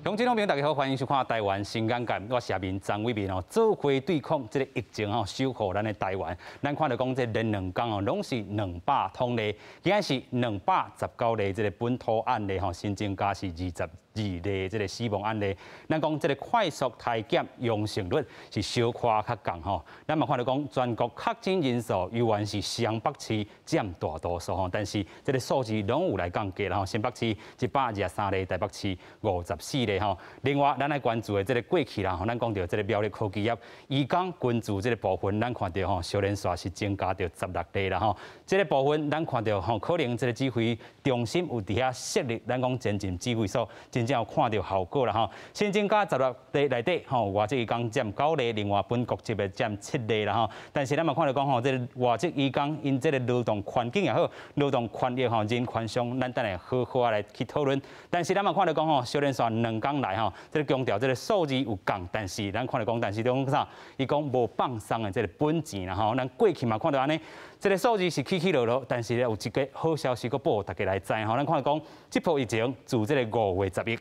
乡親朋友，大家好，歡迎收看《台灣新眼界》，我是阿明張偉民哦，做伙對抗這個疫情吼，守護咱的台灣。咱看著講，這連兩工哦，攏是200統例，今仔是219例這個本土案例吼，新增加是22例這個死亡案例。咱講這個快速篩檢陽性率是小可較降吼。咱嘛看著講，全國確診人數猶原是雙北市佔大多數吼，但是這個數字攏有來降低啦吼。新北市123例，台北市54例吼。另外，咱來關注的這個過去啦吼，咱講著這個苗栗科技業移工群聚這個部分，咱看著吼，小連續是增加著16例啦吼。這個部分咱看著吼，可能這個指揮中心有佇遐設立，咱講前進指揮所，真正有看著效果啦吼。新增加16例內底吼，外籍移工佔9例，另外本國籍的佔7例啦吼。但是咱嘛看著講吼，這個外籍移工𪜶這個勞動環境也好，勞動權益吼，人權上，咱等下好好仔來去討論。但是咱嘛看著講吼，小連續兩工來吼，這個強調這個數字有降，但是咱看著講，但是講啥？伊講無放鬆的這個本錢啦吼。咱過去嘛看著按呢，這個數字是起起落落，但是咧有一個好消息，閣報予大家來知吼。咱看著講，這波疫情自這個5月11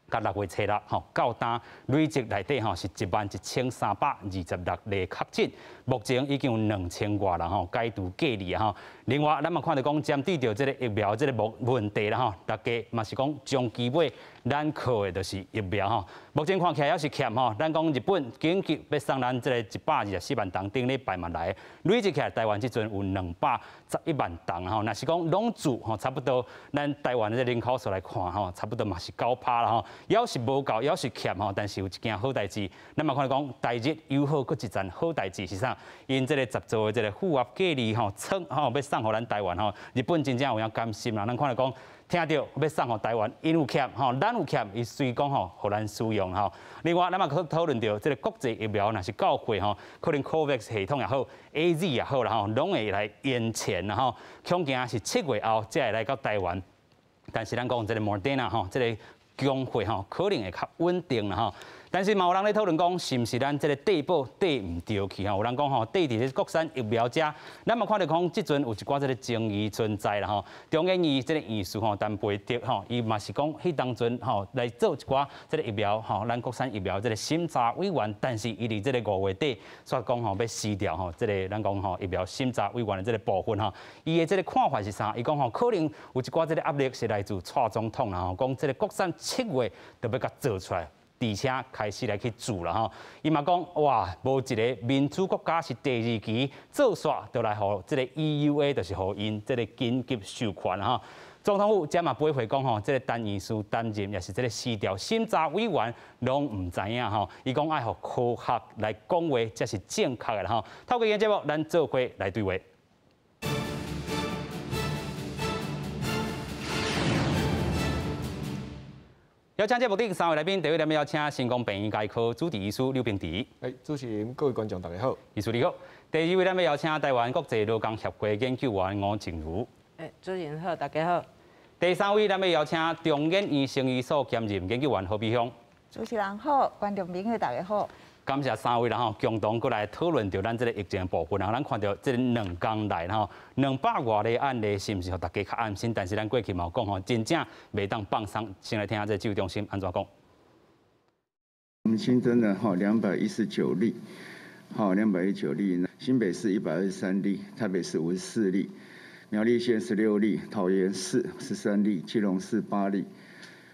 佮6月初六吼，到今累積內底吼是11,326例確診，目前已經有2000外人吼解除隔離吼。另外，咱嘛看著講，針對著這個疫苗這個問題啦吼，大家嘛是講終其尾，咱靠的就是疫苗吼。目前看起來猶是欠吼，咱講日本緊急欲送咱這個124萬筒，頂禮拜嘛來，累積起來台灣這陣有211萬筒吼。若是講攏注吼，差不多咱台灣的人口數來看吼，差不多嘛是9%啦吼。猶是無夠，猶是欠吼，但是有一件好代誌，咱嘛看著講，台日友好閣一層好代誌是啥？𪜶這個10座的這個負壓隔離吼艙吼，欲送予咱台灣吼，日本真正有影甘心啦。咱看著講，聽著欲送予台灣，𪜶有欠吼，咱有欠，伊隨講吼，予咱使用吼。另外，咱嘛去討論著這個國際疫苗，若是到貨吼，可能 COVAX 系統也好，AZ 也好啦吼，攏會來延前啦吼，恐驚是7月後才會來到台灣。但是咱講這個 Moderna 吼，這個供貨吼，可能會較穩定啦吼。但是嘛有人咧討論講，是毋是咱這個綴保綴毋著去吼？有人講吼，綴佇咧國產疫苗遮，咱嘛看著講，這陣有一寡這個爭議存在啦吼。中研院這個院士吼，陳培德吼，伊嘛是講，彼當陣吼來做一寡這個疫苗吼，咱國產疫苗這個審查委員，但是伊佇這個5月底，煞講吼欲辭掉吼，這個咱講吼疫苗審查委員的這個部分吼，伊的這個看法是啥？伊講吼，可能有一寡這個壓力是來自蔡總統啦吼，講這個國產7月就欲共做出來。而且開始來去做啦吼，伊嘛講哇，無一個民主國家是第二期做煞，就來予這個 EUA，就是予𪜶這個緊急授權吼。總統府這嘛回回講吼，這個陳院士擔任也是這個辭掉審查委員，攏毋知影吼。伊講愛予科學來講話，才是正確的啦吼。透過今節目，咱做伙來對話。邀請節目頂三位來賓，第一位咱們邀請新光病院家醫科主治醫師劉平治。哎，主持人各位觀眾大家好，醫師你好。第二位咱們邀請台灣國際勞工協會研究員吳靜茹。哎，主持人好，大家好。第三位咱們邀請中研院生醫所兼任研究員何美鄉。主持人好，觀眾朋友大家好。感謝三位啦吼，共同過來討論著咱這個疫情的部分啦。咱看著這兩工來吼，200外例案例是毋是予大家較安心？但是咱過去嘛有講吼，真正袂當放鬆。先來聽下這個指揮中心按怎講。我們新增了吼219例，好219例，新北市123例，台北市54例，苗栗縣16例，桃園市13例，基隆市8例。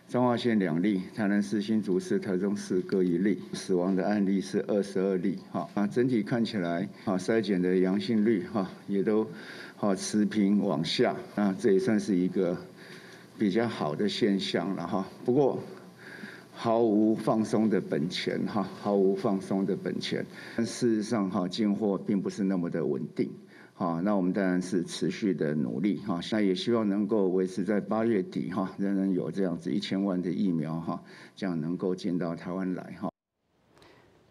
彰化縣2例，台南市、新竹市、台中市各1例，死亡的案例是22例。哈，啊，整體看起來，哈，篩檢的陽性率，哈，也都，哈，持平往下，那這也算是一個比較好的現象了，哈。不過，毫無放鬆的本錢，哈，毫無放鬆的本錢。但事實上，哈，進貨並不是那麼的穩定。好，那我們當然是持續的努力哈，那也希望能夠維持在8月底哈，仍然有這樣子1000萬的疫苗哈，這樣能夠進到台灣來哈。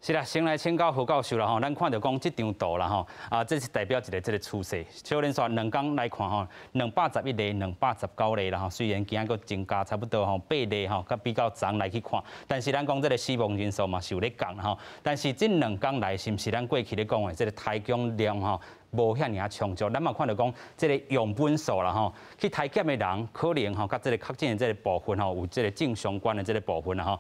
是啦，先來請教何教授啦吼，咱看著講這張圖啦吼，啊，這是代表一個這個趨勢。小連續兩工來看吼，211例、219例啦吼，雖然今仔閣增加差不多吼8例吼，佮比較昨來去看，但是咱講這個死亡人數嘛是有咧降吼。但是這兩工來是毋是咱過去咧講的這個提供量吼？無遐爾仔充足。咱嘛看著講，這个樣本數啦吼，去篩檢的人可能吼，佮這个確診的這个部分吼，有這个正相關的這个部分啦吼。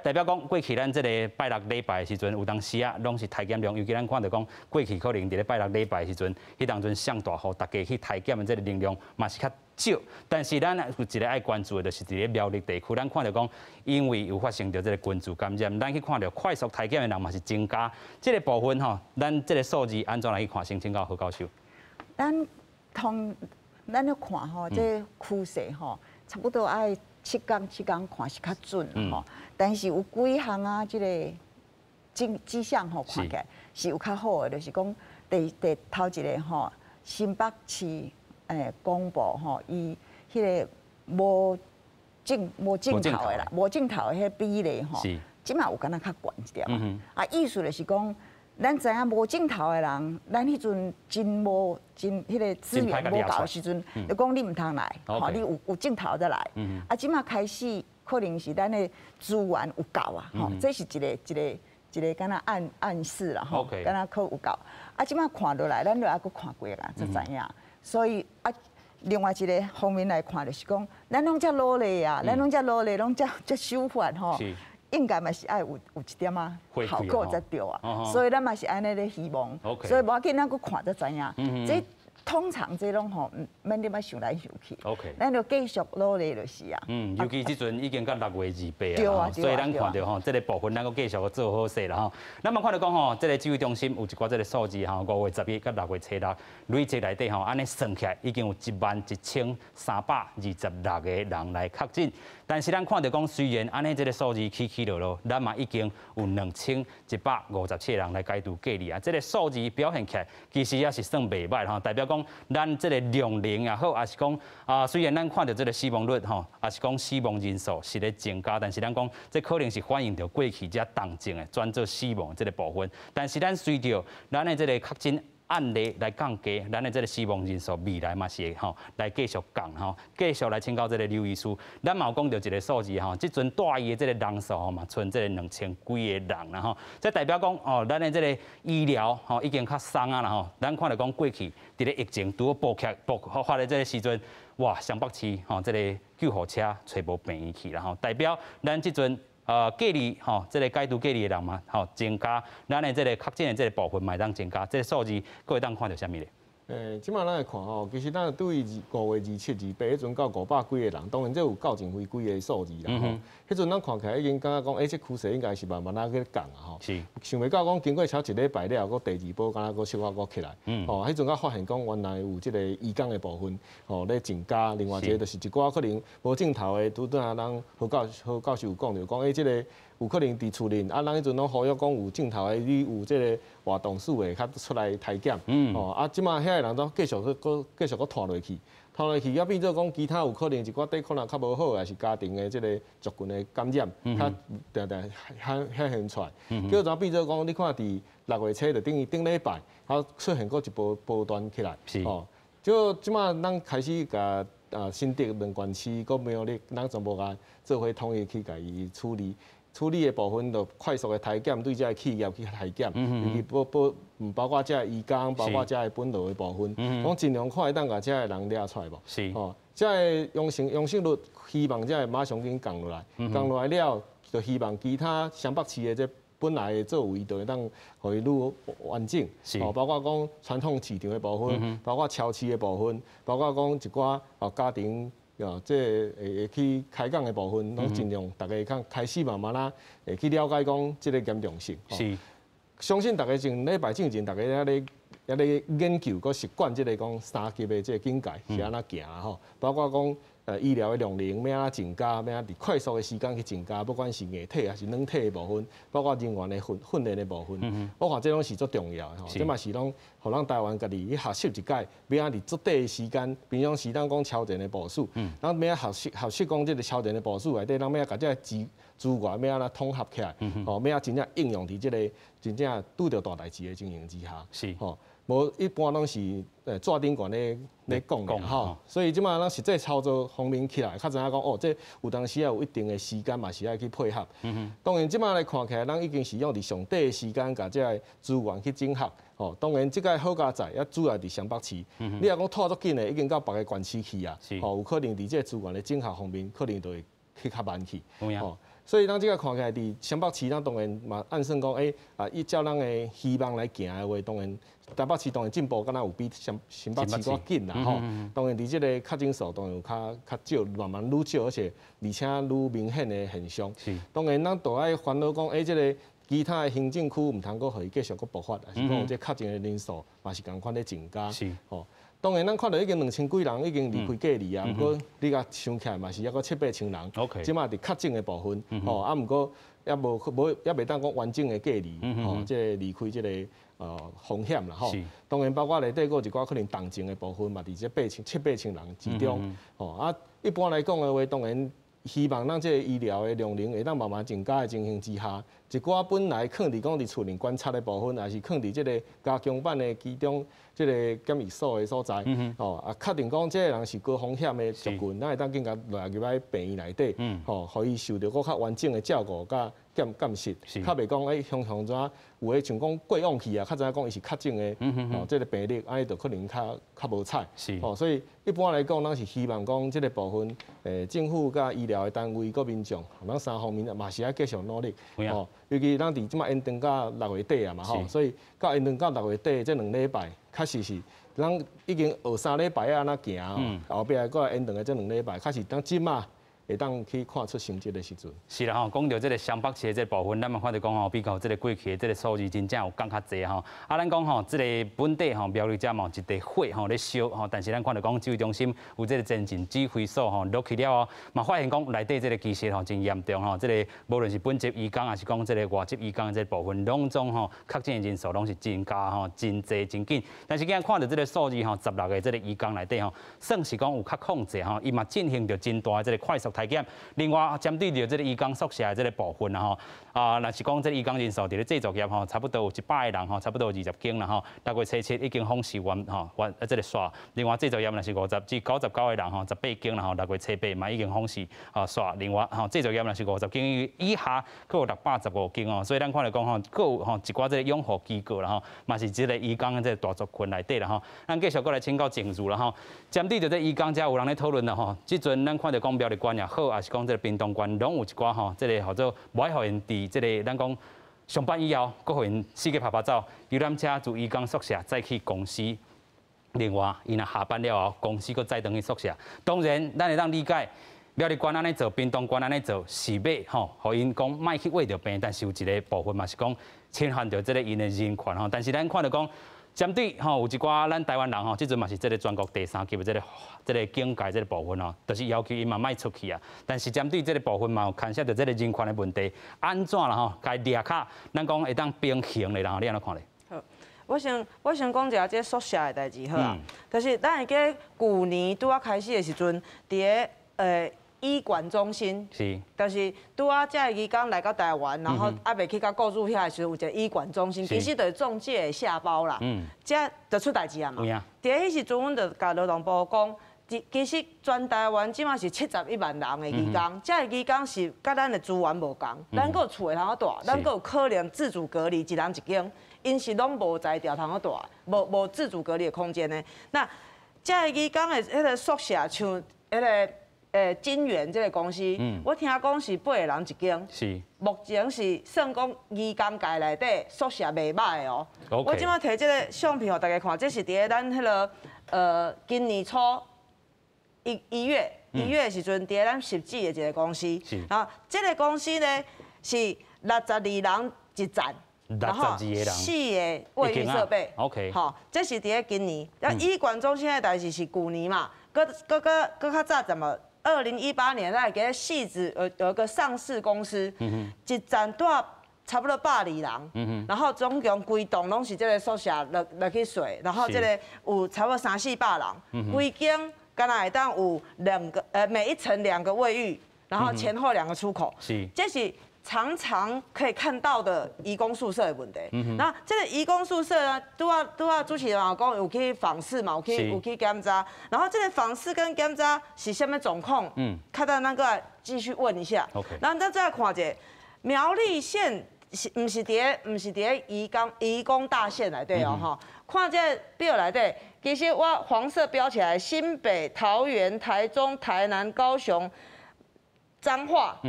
代表講過去咱這个拜六禮拜的時陣，有當時啊，攏是篩檢量，尤其咱看著講過去可能佇咧拜六禮拜的時陣，彼當陣上大雨，大家去篩檢的這个能量嘛是較少。但是咱有一个愛關注的，就是佇咧苗栗地區，咱看著講，因為有發生著這个群聚感染，咱去看著快速篩檢的人嘛是增加。這个部分吼，咱這个數字按怎來去看？先請教何教授。咱通咱咧看吼，這趨勢吼，差不多愛7工7工看是較準吼。但是有幾項啊，這个跡象吼看起來是有較好的，就是講第頭一个吼，新北市公布吼，伊彼个無症頭的啦，無症頭的彼比例吼，這馬有敢若較懸一點。啊，意思就是講，咱知影無症頭的人，咱彼陣真無真彼个資源無夠的時陣，就講你毋通來，吼，你有症頭才來。啊，這馬開始可能是咱的資源有夠啊，吼，這是一個敢若暗示啦，吼，敢若閣有夠。啊，這馬看落來，咱就猶閣看幾工才知影。所以啊，另外一个方面來看，就是講，咱攏遮努力啊，咱攏遮努力，攏遮守法吼，應該嘛是愛有一點仔效果才對啊。所以咱嘛是按呢咧希望。所以無要緊，咱閣看才知影。這通常這攏吼，毋免你欲想來想去。 咱就繼續努力就是啊。嗯，尤其這陣已經到6月28啊，所以咱看著吼，這个部分咱閣繼續做好勢啦吼。咱嘛看著講吼，這个指揮中心有一寡這个數字吼，5月11佮6月初6累計內底吼，按呢算起來已經有11,326個人來確診。但是咱看著講，雖然按呢這个數字起起落落，咱嘛已經有2,157人來解除隔離啊。這个數字表現起來，其實也是算袂䆀吼，代表講咱這个量能也好，抑是講啊，雖然咱看著這个死亡率吼，抑是講死亡人數是咧增加，但是咱講這可能是反映著過去遮重症的轉做死亡這个部分。但是咱隨著咱的這个確診案例來降低，咱的這个死亡人數未來嘛是會吼來繼續降吼，繼續來請教這个劉醫師，咱嘛有講著一个數字吼，這陣蹛醫的這个人數吼嘛，賰這个2000幾個人啦吼，這代表講哦，咱的這个醫療吼已經較鬆啊啦吼，咱看著講過去佇咧疫情拄好爆發的這个時陣，哇，雙北市吼這个救護車揣無病院去啦吼，代表咱這陣隔離吼，這个解除隔離的人嘛，吼增加，咱的這个確診的這个部分嘛會當增加，這个數字閣會當看著啥物咧？這馬咱來看吼，其實咱對5月27、28彼陣到500幾個人，當然這有到前回歸的數字啦吼。彼陣咱看起來已經感覺講，這趨勢應該是慢慢仔去降啊吼。想袂到講經過超一禮拜了後，閣第二波敢若閣小可閣起來。吼，彼陣才發現講原來有這个移工的部分吼咧增加，另外一个就是一寡可能無症頭的，拄拄仔咱何教授有講著講，這个有可能佇厝裡，啊，咱彼陣攏呼籲講有症頭的，你有這个活動史的，較出來篩檢。吼，啊，這馬遐个人都繼續閣繼續閣拖落去，拖落去，啊變做講其他有可能一寡抵抗力較無好，抑是家庭的這个族群的感染，較定定遐現出來。結果變做講，你看佇6月初就等於頂禮拜，啊出現閣一波波段起來。吼，就這馬咱開始共新竹兩縣市閣苗栗，咱全部共做伙統一去共伊處理。處理的部分就快速的篩檢，對這个企業去篩檢，尤其包括這个移工，包括這个本島的部分，講盡量看會當共這个人掠出來無？吼，這个陽性率希望這个馬上緊降落來，降落來了，就希望其他雙北市的這本來的作為就會當予伊愈完整，吼，包括講傳統市場的部分，包括超市的部分，包括講一寡家庭。哦，這會去開講的部分，攏盡量大家較開始慢慢仔會去了解講這个嚴重性。相信大家上禮拜進前，大家猶咧研究閣習慣這个講三級的這个警戒是按怎行啦吼，包括講醫療的量能欲按怎增加，欲按怎佇快速的時間去增加，不管是硬體抑是軟體的部分，包括人員的訓練的部分，我看這攏是足重要的吼。這嘛是攏予咱台灣家己去學習一擺，欲按怎佇足短的時間，平常時咱講超前的部署，咱欲按怎學習講這个超前的部署內底，咱欲按怎共這个資源欲按怎統合起來，吼，欲按怎真正應用佇這个真正拄著大代誌的情形之下，吼。無一般攏是紙頂懸咧講的吼，所以這馬咱實際操作方面起來，較知影講哦，這有當時啊有一定的時間嘛是愛去配合。當然這馬來看起來，咱已經是用佇上短的時間，共這个資源去整合，吼，當然這個好佳哉，也主要佇雙北市。你若講拖足緊的，已經到別个縣市去啊。吼，有可能佇這個資源的整合方面，可能就會去較慢去。吼，所以咱這個看起來佇雙北市，咱當然嘛按算講，依照咱的希望來行的話，當然台北市當然進步敢若有比新北市閣緊啦吼。當然佇這個確診數當然有較較少，慢慢愈少，而且愈明顯的現象。當然咱都愛煩惱講，這個其他的行政區毋通閣予伊繼續閣爆發，抑是講這確診的人數嘛是仝款咧增加。吼，當然咱看到已經2000幾人已經離開隔離啊，毋過你共想起來嘛是抑閣七八千人。這馬佇確診的部分，吼，啊，毋過猶無無猶袂當講完整的隔離，吼，這個離開這個風險啦，吼。當然包括內底閣有一寡可能重症的部分嘛，佇這八千七八千人之中，吼，啊，一般來講的話，當然希望咱這個醫療的量能會當慢慢增加的情形之下，一寡本來囥佇講佇厝內觀察的部分，抑是囥佇這個加強版的其中這個檢疫所的所在，吼，啊，確定講這個人是高風險的族群，咱會當緊共納入來病院內底，吼，予伊受著閣較完整的照顧佮監視，較袂講雄雄怎有的像講過往去啊，較知影講伊是確診的，吼，這個病例，按呢就可能較較無彩，吼，所以一般來講，咱是希望講這個部分，政府佮醫療的單位佮民眾，咱三方面嘛是愛繼續努力，吼，尤其咱佇這馬延長到6月底啊嘛，吼，所以到延長到6月底這兩禮拜，確實是咱已經學三禮拜按呢行，後壁閣來延長的這兩禮拜，確實當這馬會當去看出成績的時陣。是啦吼，講到這個雙北市的這個部分，咱嘛看著講吼，比較這個過去的這個數字真正有降較濟吼。啊，咱講吼，這個本地吼苗栗這嘛有一塊火吼咧燒吼，但是咱看著講指揮中心有這個前進指揮所吼落去了後，嘛發現講內底這個其實吼真嚴重吼，這個無論是本籍移工抑是講這個外籍移工的這個部分，攏總吼確診的人數攏是增加吼，真濟真緊。但是今日看著這個數字吼，16個這個移工內底吼，算是講有較控制吼，伊嘛進行著真大的這個快速篩檢。另外，針對著這個移工宿舍的這個部分啦吼，啊，若是講這個移工人數佇咧製造業吼，差不多有100個人吼，差不多有20間啦吼。六月初七已經訪視完吼，完這個煞。另外製造業若是50至99個人吼，18間啦吼，6月初八嘛已經訪視啊煞。另外吼，製造業若是50間以下，閣有615間哦。所以咱看著講吼，閣有吼一寡這個養護機構啦吼，嘛是這個移工的這個大族群內底啦吼。咱繼續閣來請教鄭如啦吼，針對著這移工，遮有人咧討論啦吼。這陣咱看著講苗栗縣也好，抑是講這個屏東縣，攏有一寡吼，這個號做無愛予𪜶佇這個咱講上班以後，閣予𪜶四界趴趴走，遊覽車自移工宿舍載去公司。另外，𪜶若下班了後，公司閣載轉去宿舍。當然，咱會當理解苗栗縣按呢做，屏東縣按呢做，是欲吼，予𪜶講莫去穢著病，但是有一個部分嘛是講侵犯著這個𪜶的人權吼。但是咱看著講，針對吼有一寡咱台灣人吼，這陣嘛是這個全國第三級的這個警戒這個部分吼，就是要求𪜶嘛莫出去啊。但是針對這個部分嘛有牽涉著這個人權的問題，按怎啦吼，共掠較，咱講會當平衡的，然後你按怎看咧？好，我先講一下這宿舍的代誌好啊。就是咱會記得舊年拄仔開始的時陣，佇个醫管中心，就是拄仔這个移工來到台灣，然後猶未去到雇主遐的時陣，有一個醫管中心，其實就是中介的下包啦。這就出代誌啊嘛。佇彼時陣，阮就共勞動部講，其實全台灣這馬是71萬人的移工，這个移工是佮咱的資源無仝，咱閣有厝會通蹛，咱閣有可能自主隔離，一人一間，𪜶是攏無才調通蹛，無自主隔離的空間的。那這个移工的彼個宿舍，像彼個金源這個公司，我聽講是八個人一間，目前是算講移工界內底宿舍袂䆀的哦。我這馬提這個相片予大家看，這是佇咧咱彼個今年初一月的時陣，佇咧咱汐止的一個公司。然後這個公司呢是62人一層。然後四個衛浴設備好，這是佇咧今年。啊，醫管中心的代誌是舊年嘛，閣閣閣閣較早怎麼？2018年，咱會記得汐止有一個上市公司，一層蹛差不多120人，然後總共規棟攏是這個宿舍落落去睡，然後這個有差不多三四百人，規間敢若會當有兩個，每一層兩個衛浴，然後前後兩個出口，這是常常可以看到的移工宿舍的問題。那這個移工宿舍呢，拄仔拄仔主持人講有去訪視嘛，有去檢查。然後這個訪視跟檢查是啥物狀況？較等咱閣來繼續問一下。然後咱再看一下苗栗縣是毋是佇个毋是佇个移工大县內底哦吼？看這个表內底，其實我黃色標起來，新北、桃園、台中、台南、高雄、彰化，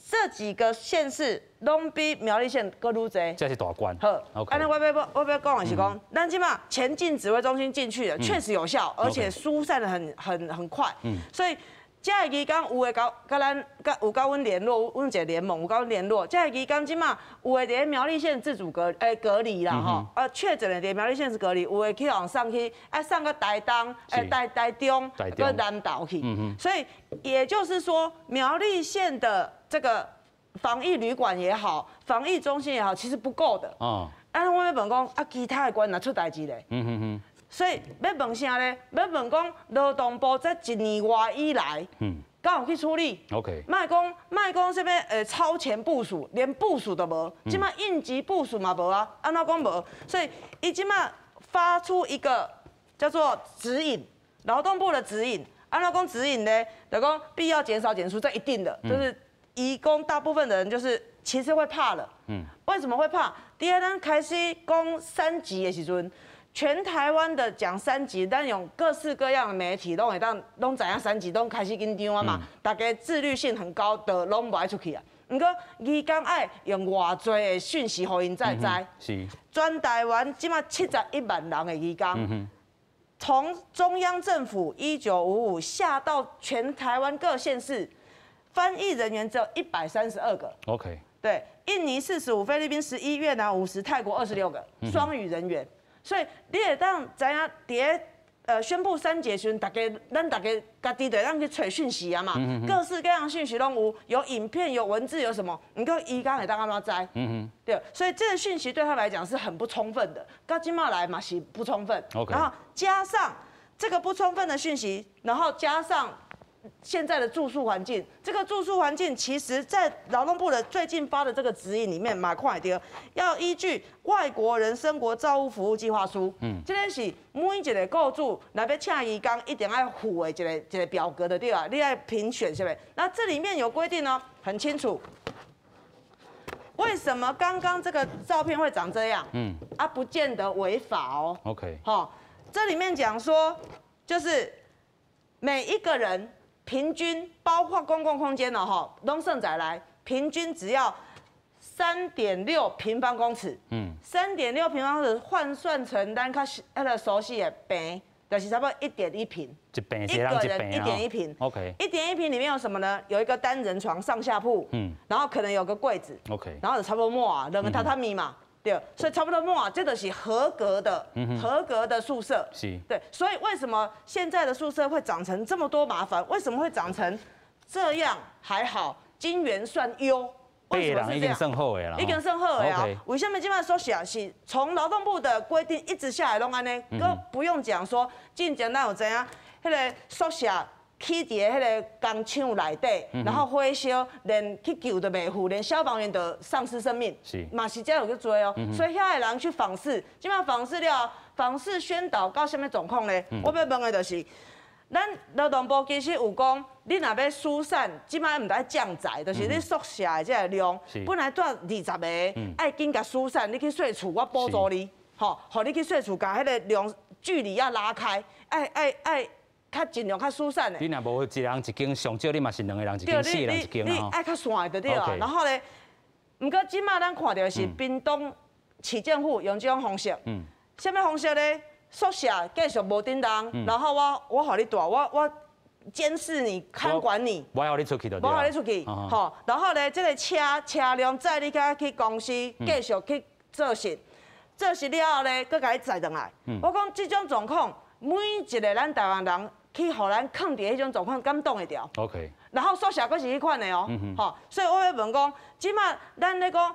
這幾個縣市攏比苗栗縣閣愈濟。這是大縣。好，按呢我欲講的是講，咱這馬前進指揮中心進去了，確實有效，而且疏散的很快。所以這个移工有的佮佮咱佮有佮阮聯絡，阮一個聯盟有佮阮聯絡。這个移工這馬有的佇苗栗縣自主隔離啦吼，確診的佇苗栗縣是隔離，有的去予送去，送到台東、台中、閣南投去。所以也就是說，苗栗縣的這個防疫旅館也好，防疫中心也好，其實不夠的。啊，我欲問講，啊，其他的縣若出代誌咧？所以欲問啥咧？欲問講勞動部這一年外以來，敢有去處理莫講莫講啥物超前部署，連部署都無，這馬應急部署嘛無啊，按怎講無？所以伊這馬發出一個叫做指引，勞動部的指引，按怎講指引呢？就講必要減少減出，這一定的，就是移工大部分的人就是其實會怕了。為什麼會怕？第二，咱開始講三級的時陣，全台灣的講三級，咱用各式各樣的媒體攏會當攏知影三級，攏開始緊張啊嘛。大家自律性很高的，攏無愛出去啊。毋過移工愛用偌濟的訊息予𪜶才會知。全台灣這馬71萬人的移工，從中央政府1955下到全台灣各縣市，翻譯人員只有132個。 對，印尼45，菲律賓11，越南50，泰國26個雙語人員。所以你會當知影，佇个宣布三級時陣，咱大家家己就會當去揣訊息啊嘛，各式各樣訊息攏有，有影片、有文字、有什麼，毋過移工會當按怎知？對，所以這個訊息對他來講是很不充分的，到這馬來嘛是不充分。 然後加上這個不充分的訊息，然後加上現在的住宿環境，這個住宿環境其實，在勞動部的最近發的這個指引裡面，嘛看會著要依據外國人生活照護服務計劃書。這個是每一個雇主來欲請移工一定愛附的一個表格的對吧？你愛評選是不是？那這裡面有規定哦，很清楚。為什麼剛剛這個照片會長這樣？啊，不見得違法哦。 好，這裡面講說，就是每一個人。平均包括公共空間了哈，攏算在內，平均只要3.6平方公尺。3.6平方公尺換算成咱較彼個熟悉的坪，就是差不多一點一坪。一坪，一個人一點一坪。 1.1坪裡面有什麼呢？有一個單人床上下鋪，然後可能有個櫃子。 然後就差不多滿，兩個榻榻米嘛。對，所以差不多滿，這個是合格的，合格的宿舍。對，所以為什麼現在的宿舍會長成這麼多麻煩？為什麼會長成這樣？還好，金源算優。為什麼是這樣？已經算好的啦。已經算好的啊。為什麼這馬宿舍是從勞動部的規定一直下來攏按呢？閣不用講說，進前咱有知影，彼個宿舍起佇彼個工廠內底，然後火燒，連去救都袂赴，連消防員都喪失生命，嘛是這有去做哦。所以遐個人去訪視，這馬訪視了，訪視宣導到啥物狀況呢？我欲問的就是，咱勞動部其實有講，你若欲疏散，這馬毋知降載，就是你宿舍的這個量，本來住20個，愛緊共疏散，你去稅厝，我補助你，吼，予你去稅厝，共彼個量距離要拉開，愛。較盡量較疏散的。你若無一人一間，上少你嘛是兩個人一間，四個人一間。你愛較散的就對啊。然後咧，毋過這馬咱看著的是屏東市政府用這種方式。啥物方式咧？宿舍繼續無振動，然後我予你住，我監視你，看管你。無予你出去就對。無予你出去，吼。然後咧，這個車輛載你去公司繼續去做事，做事了後咧，閣共你載轉來。我講這種狀況，每一個咱台灣人。去予咱囥佇彼種狀況，敢擋會牢？ 然後宿舍閣是彼款的哦，吼，所以我欲問講，這馬咱咧講，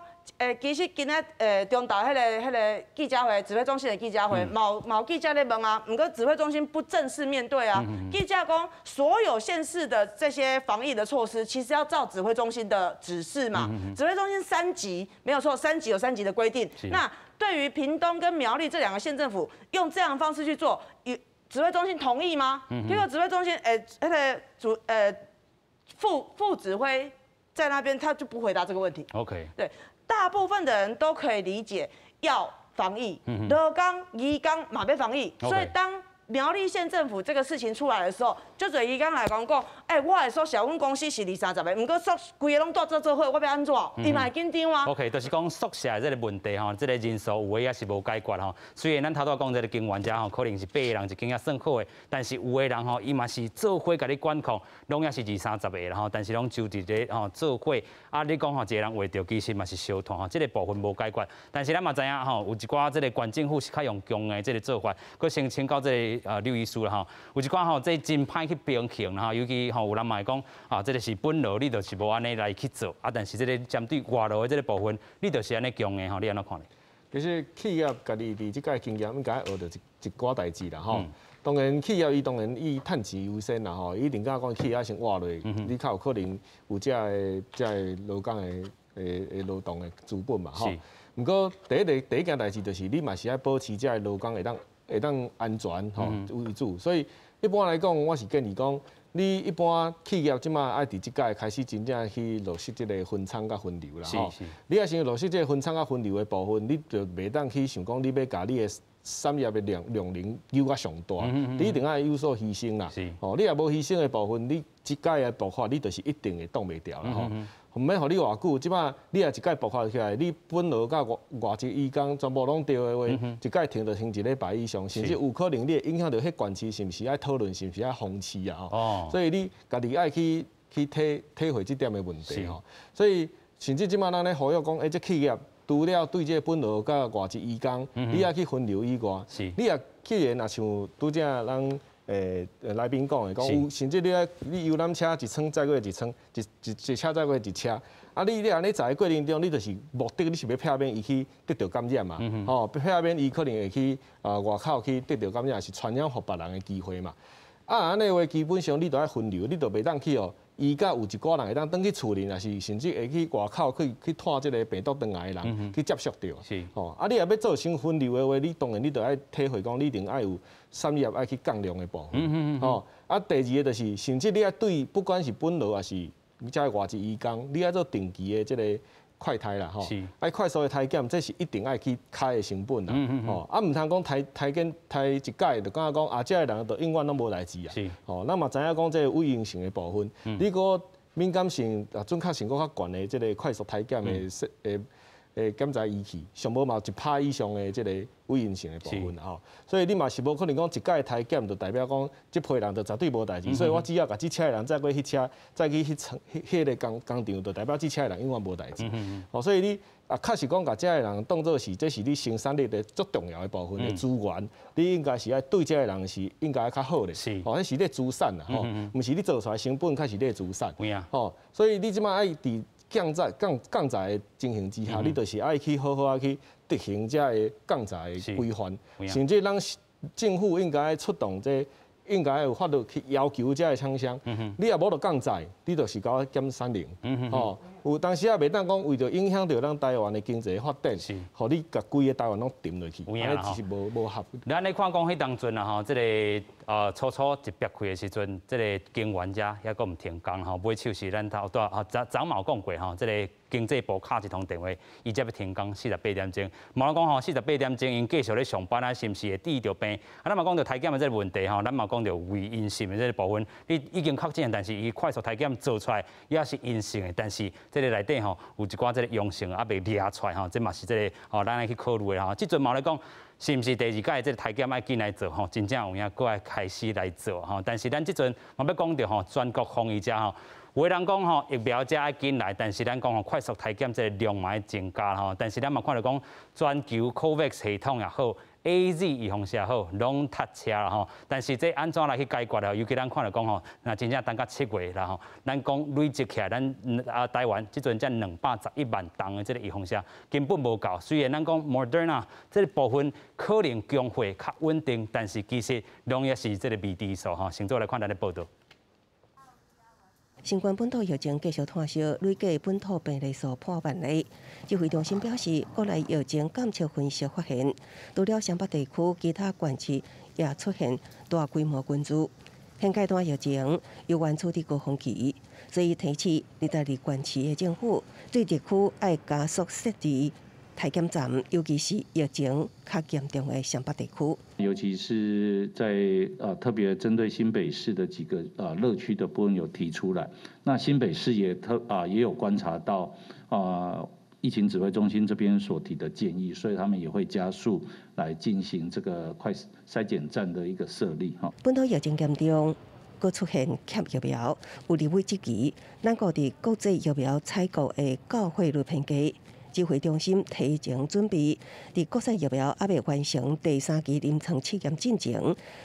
其實今仔中晝彼個記者會，指揮中心的記者會，嘛有記者咧問啊，毋過指揮中心不正式面對啊。記者講，所有縣市的這些防疫的措施，其實要照指揮中心的指示嘛。指揮中心三級沒有錯，三級有三級的規定。那對於屏東跟苗栗這兩個縣政府用這樣的方式去做，有指揮中心同意嗎？結果指揮中心，那個主，副指揮在那邊，他就不回答這個問題。對，大部分的人都可以理解要防疫，勞工、移工嘛欲防疫，所以當苗栗縣政府這個事情出來的時候，足濟移工來講講，欸，我的宿舍，阮公司是二三十个，毋過宿規个攏蹛做伙，我欲按怎？伊嘛會緊張啊。 OK，就是講宿舍的這個問題吼，這個人數有的也是無解決吼。雖然咱頭拄仔講這個警員遮吼，可能是八個人一間也算好的，但是有的人吼，伊嘛是做伙共你管控，攏也是二三十個啦吼，但是攏就佇咧吼做伙。啊，你講吼一個人患著，其實嘛是相傳吼，這個部分無解決。但是咱嘛知影吼，有一寡這個縣政府是較用強的這個做法，閣先請教這個劉醫師啦吼，有一寡吼，這真歹去平衡啦吼，尤其吼有人嘛會講啊，這個是本勞你就是無按呢來去做啊，但是這個針對外勞的這個部分，你就是按呢強的吼，你按怎看咧？其實企業家己佇這屆經驗應該學著一寡代誌啦吼。當然，企業伊當然以趁錢優先啦吼，伊一定敢講企業先活落，你較有可能有這個勞工的勞動的資本嘛吼。毋過第一件代誌就是你嘛是愛保持這个勞工會當安全吼為主，所以一般來講，我是建議講，你一般企業這馬愛佇這屆開始真正去落實這个分艙佮分流啦吼。你若先落實這个分艙佮分流的部分，你就袂當去想講你欲共你的產業的量能扭甲上大，你一定愛有所犧牲啦。吼，你若無犧牲的部分，你這屆的爆發，你就是一定會擋袂牢啦吼。毋免予你偌久，這馬你若一擺爆發起來，你本勞佮外籍移工全部攏著的話，一擺停就停一禮拜以上，甚至有可能你會影響著彼縣市是毋是愛討論，是毋是愛封市啊？吼，所以你家己愛去體會這點的問題吼。所以甚至這馬咱咧呼籲講，欸，這企業除了對這個本勞佮外籍移工，你愛去分流以外，你若既然若像拄才咱來賓講的，講有甚至你愛你遊覽車一艙載過一艙，一車載過一車，啊你按呢載的過程中，你就是目的你是欲避免伊去得著感染嘛，吼，避免伊可能會去外口去得著感染，是傳染予別人的機會嘛。啊，按呢話基本上你都愛分流，你就袂當去哦。伊佮有一寡人會當轉去厝裡，若是甚至會去外口去帶這个病毒轉來的人去接觸著。吼，啊，你若欲做成分流的話，你當然你就愛體會講，你一定愛有產業愛去降量的部分。吼，啊，第二个就是，甚至你愛對不管是本勞抑是這个外籍移工，你愛做定期的這个快篩啦，吼，愛快速的篩檢，這是一定愛去開的成本啦，吼，啊，毋通講篩檢篩一擺就感覺講啊，這个人就永遠攏無代誌啊，吼，咱嘛知影講這个偽陰性的部分，你閣敏感性啊準確性閣較懸的這个快速篩檢的檢查儀器，上無嘛有1%以上的這个偽陰性的部分吼，所以你嘛是無可能講一擺篩檢就代表講這批人就絕對無代誌，所以我只要共這車的人載過彼車，載去彼廠彼个工廠，就代表這車的人永遠無代誌。吼，所以你啊，確實講共這个人當做是這是你生產力的足重要的部分的資源，你應該是愛對這个人是應該較好的，吼，彼是你的資產啦，吼，毋是你做出來成本，較是你的資產。吼，所以你這馬愛佇降載的情形之下，你就是愛去好好仔去執行這个降載的規範，甚至咱政府應該出動這應該有法律去要求這个廠商，你若無著降載，你就是共我減產能，吼，有當時也袂當講為著影響著咱台灣的經濟發展，予你共規个台灣攏沉落去，按呢其實無合。咱咧看講彼當陣啊吼，這个初初一煏開的時陣，這个警員遮猶閣毋停工吼，尾手是咱頭拄仔昨昨嘛有講過吼，這个經濟部敲一通電話，伊才欲停工48點鐘。嘛講吼，四十八點鐘𪜶繼續咧上班啊，是毋是會得著病？啊，咱嘛講著篩檢的這个問題吼，咱嘛講著偽陰性的這个部分，你已經確診，但是伊快速篩檢做出來也是陰性的，但是這个內底吼有一寡這个陽性猶未掠出來吼，這嘛是這个吼咱愛去考慮的吼。這陣嘛咧講，是毋是第二擺這个篩檢愛緊來做吼？真正有影閣愛開始來做吼。但是咱這陣嘛欲講著吼，全國防疫者吼，有的人講吼疫苗才愛緊來，但是咱講吼快速篩檢這个量嘛愛增加吼。但是咱嘛看著講全球 COVAX 系統也好，AZ 預防也好，攏塞車啦吼。但是這按怎來去解決咧？尤其咱看著講吼，若真正等到7月啦吼，咱講累積起來，咱啊台灣這陣才211萬筒的這个預防針根本無夠。雖然咱講 Moderna 這个部分可能供貨較穩定，但是其實攏也是這个未知數吼。先做來看咱的報導。新冠本土疫情繼續拖燒，累計本土病例數破萬例。指揮中心表示，國內疫情監測分析發現，除了雙北地區，其他縣市也出現大規模群聚。現階段疫情猶原處佇高峰期，所以提醒22縣市的政府對地區愛加速設置篩檢站，尤其是疫情較嚴重的雙北地區。尤其是在特別針對新北市的幾個熱區的部分有提出來，那新北市也特啊也有觀察到疫情指揮中心這邊所提的建議，所以他們也會加速來進行這個快篩檢站的一個設立。哈，本土疫情嚴重，閣出現欠疫苗，有立委質疑，咱國佇國際疫苗採購的購匯率偏低。指揮中心提前準備，佇國產疫苗猶未完成第三期臨床試驗進前，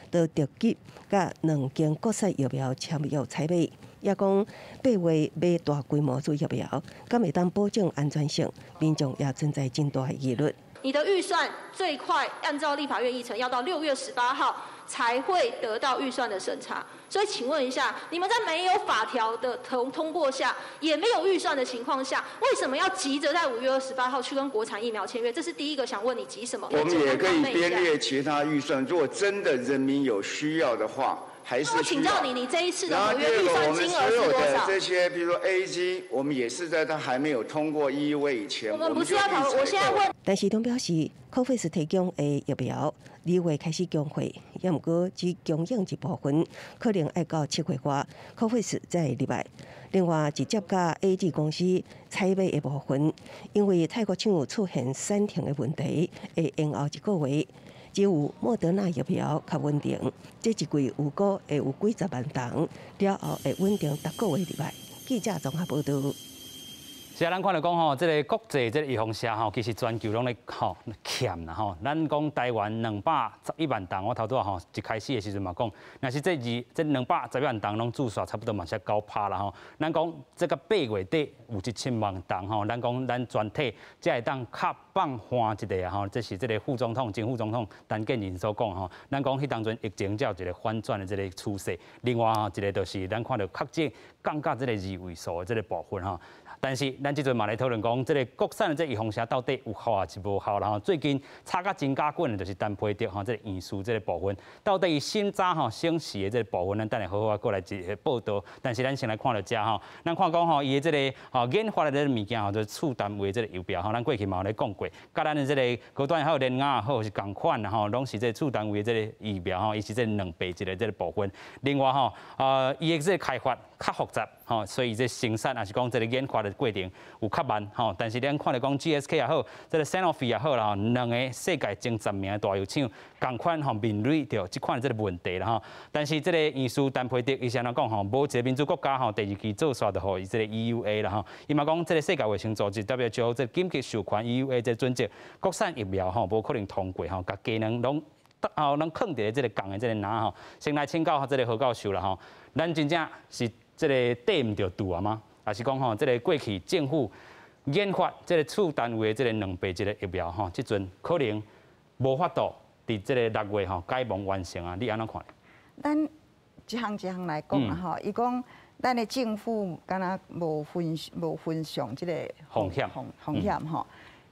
就著急佮兩間國產疫苗簽約採買。也講8月買大規模做疫苗，敢會當保證安全性？民眾也存在真大的疑慮。你的預算最快按照立法院議程要到6月18號才會得到預算的審查，所以請問一下，你們在沒有法條的通過下，也沒有預算的情況下，為什麼要急着在5月28號去跟國產疫苗簽約？這是第一個想問你急什麼？我們也可以編列其他預算，如果真的人民有需要的話，還是我請教你，你這一次的合約預算金額是多少？這些，比如說 AZ，我們也是在它還沒有通過 EUA 以前，我們不是要討，我現在問。陳時中表示，COVAX 提供的疫苗2月開始供貨，也毋過只供應一部分，可能愛到7月外，COVAX 才會入來。另外，直接佮 AZ 公司採買的部分，因為泰國廠有出現產停的問題，會延後一個月。只有莫德納疫苗較穩定，這一季預估會有幾十萬劑，了後會穩定逐個月入來。記者綜合報導。是啊，咱看著講吼，這个國際這个預防射吼，其實全球攏咧吼欠啦吼。咱講台灣211萬劑，我頭拄仔吼一開始的時陣嘛講，若是這二這211萬劑攏注射差不多嘛是9%啦吼。咱講這个8月底有1000萬劑吼，咱講咱全體才會當較放緩一下吼。這是這个副總統、前副總統陳建仁所講吼。咱講彼當陣疫情才有一個反轉的這个趨勢。另外吼，一个就是咱看著確診降到這个二位數的這个部分吼。但是咱這陣嘛來討論講，這个國產的這預防射到底有效抑是無效啦吼？最近炒甲真加滾的，就是陳培德吼，這个院士這个部分，到底伊審查吼省時的這个部分，咱等下好好過來一個報導。但是咱先來看著遮吼，咱看講吼，伊的這个吼研發的這个物件吼，就是次單位這个疫苗吼，咱過去嘛有咧講過，佮咱的這个高端也好，聯亞也好，是仝款啦吼，攏是這个次單位的這个疫苗吼，伊是這兩倍一个這个部分。另外吼，伊的這个開發較複雜吼，所以這生產抑是講這个研發的過程有較慢吼，但是咱看著講 GSK 也好，這个 Sanofi 也好啦吼，兩个世界前10名的大藥廠仝款吼面對著這款這个問題啦吼。但是這个院士陳培德伊是按怎講吼，無一个民主國家吼第二期做煞就予伊這个 EUA 啦吼。伊嘛講這个世界衛生組織 WHO 這緊急授權 EUA 這個準則，國產疫苗吼無可能通過吼，共雞卵攏哦攏囥佇咧這个仝的這个籃吼。先來請教這个何教授啦吼，咱真正是這个綴毋著肚啊嗎？抑是講吼，這个過去政府研發這个次單位的這个兩倍這个疫苗吼，這陣可能無法度佇這个6月吼解盲完成啊？你按怎看？咱一項一項來講啊吼，伊講咱的政府敢若無分享這个風險風險吼，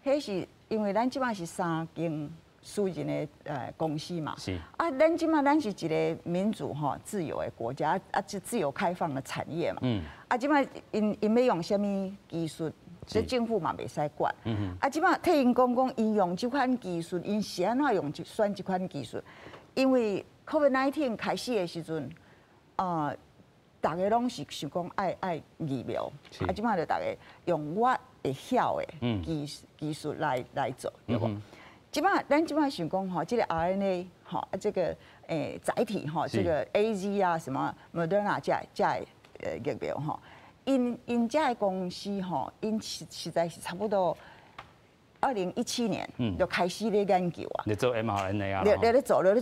彼是因為咱這擺是三間私人的公司嘛，啊，咱這擺咱是一个民主吼自由的國家，啊，自自由開放的產業嘛，啊，這擺𪜶𪜶欲用啥物技術，這政府嘛袂使管，啊，這擺替𪜶講講，𪜶用這款技術，𪜶是按怎用選這款技術？因為 COVID-19 開始的時陣，逐家攏是想講愛疫苗，啊，這擺就逐家用我會曉的技術來做，對無？這擺咱這擺想講吼，這个 RNA 吼，啊，這个載體吼，這个 AZ 啊，什麼 Moderna 這疫苗吼，𪜶𪜶這个公司吼，𪜶實在是差不多2017年就開始咧研究啊。咧做 mRNA 啊。咧做𪜶的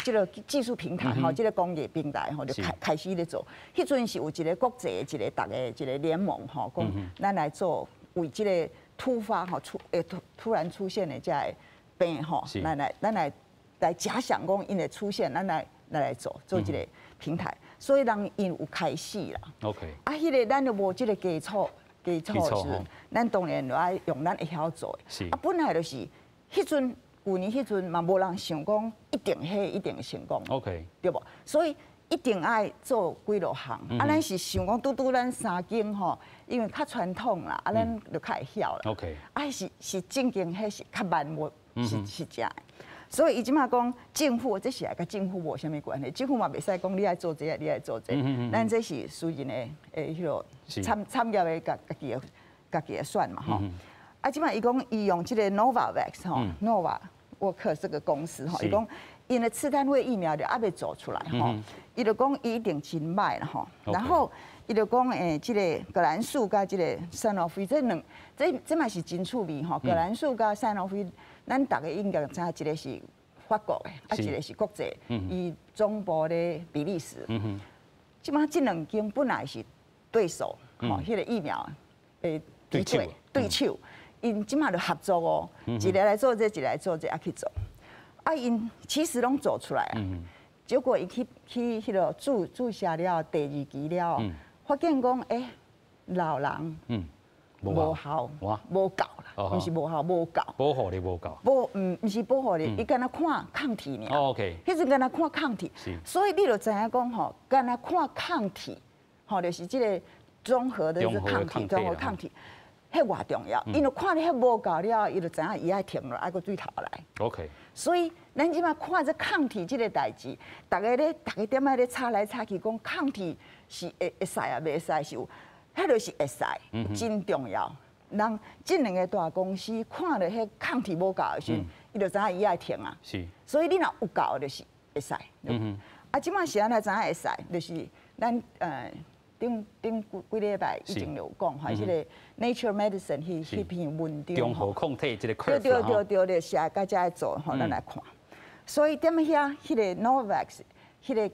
這个技術平台吼，這个工業平台吼，就開始咧做。彼陣是有一个國際的一个逐个一个聯盟吼，講咱來做為這个突發吼出會突然出現的這个病吼，咱來假想講𪜶會出現，咱來做這个平台，所以人𪜶有開始啦。 啊，彼个咱就無這个基礎的時陣，咱當然就愛用咱會曉做的。啊，本來就是彼陣舊年彼陣嘛，無人想講一定彼一定成功。對無？所以一定愛做幾落項，啊，咱是想講拄拄咱三間吼，因為較傳統啦，啊，咱就較會曉啦。 啊，是正經，彼是較慢無，是正。所以伊這馬講政府，這是愛佮政府無啥物關係，政府嘛袂使講你愛做這個，你愛做這個，咱這是私人的彼個產業的家己的選嘛吼。啊，這馬伊講伊用這個 Novavax 吼，Nova 沃克這個公司吼，伊講𪜶的次單位疫苗就猶未做出來吼，伊就講伊一定真歹啦吼，然後伊就講這個葛蘭素佮這個賽諾菲這兩，這嘛是真趣味吼，葛蘭素佮賽諾菲，咱逐家應該知影一個是法國的，啊一個是國際，伊總部咧比利時。這馬這兩間本來是對手，吼，彼個疫苗的對手，𪜶這馬就合作哦，一個來做這個，一個來做這個，啊去做。啊，𪜶其實攏做出來啊，結果伊去彼個注射了第二劑了，發現講老人無效，無夠啦，毋是無效，無夠。保護力無夠。無，毋是保護力，伊干焦看抗體爾。彼陣干焦看抗體，所以你就知影講吼，干焦看抗體，吼，就是這個綜合的這個抗體，綜合抗體，彼偌重要。𪜶就看你彼無夠了，伊就知影伊愛停落，愛閣對頭來。 所以咱這馬看這抗體這個代誌，逐家踮仔咧吵來吵去，講抗體是會使啊，袂使是有，彼就是會使，真重要。人這兩個大公司看著彼抗體無夠的時陣，伊就知影伊愛停啊。所以你若有夠，就是會使。啊，這馬是按怎知影會使？就是咱頂頂幾禮拜以前就有講，吼，這個 Nature Medicine 彼篇文章。中和抗體這個 curve。對對對對對，是愛佮遮做吼，咱來看。所以踮遐，彼個 Novavax，彼個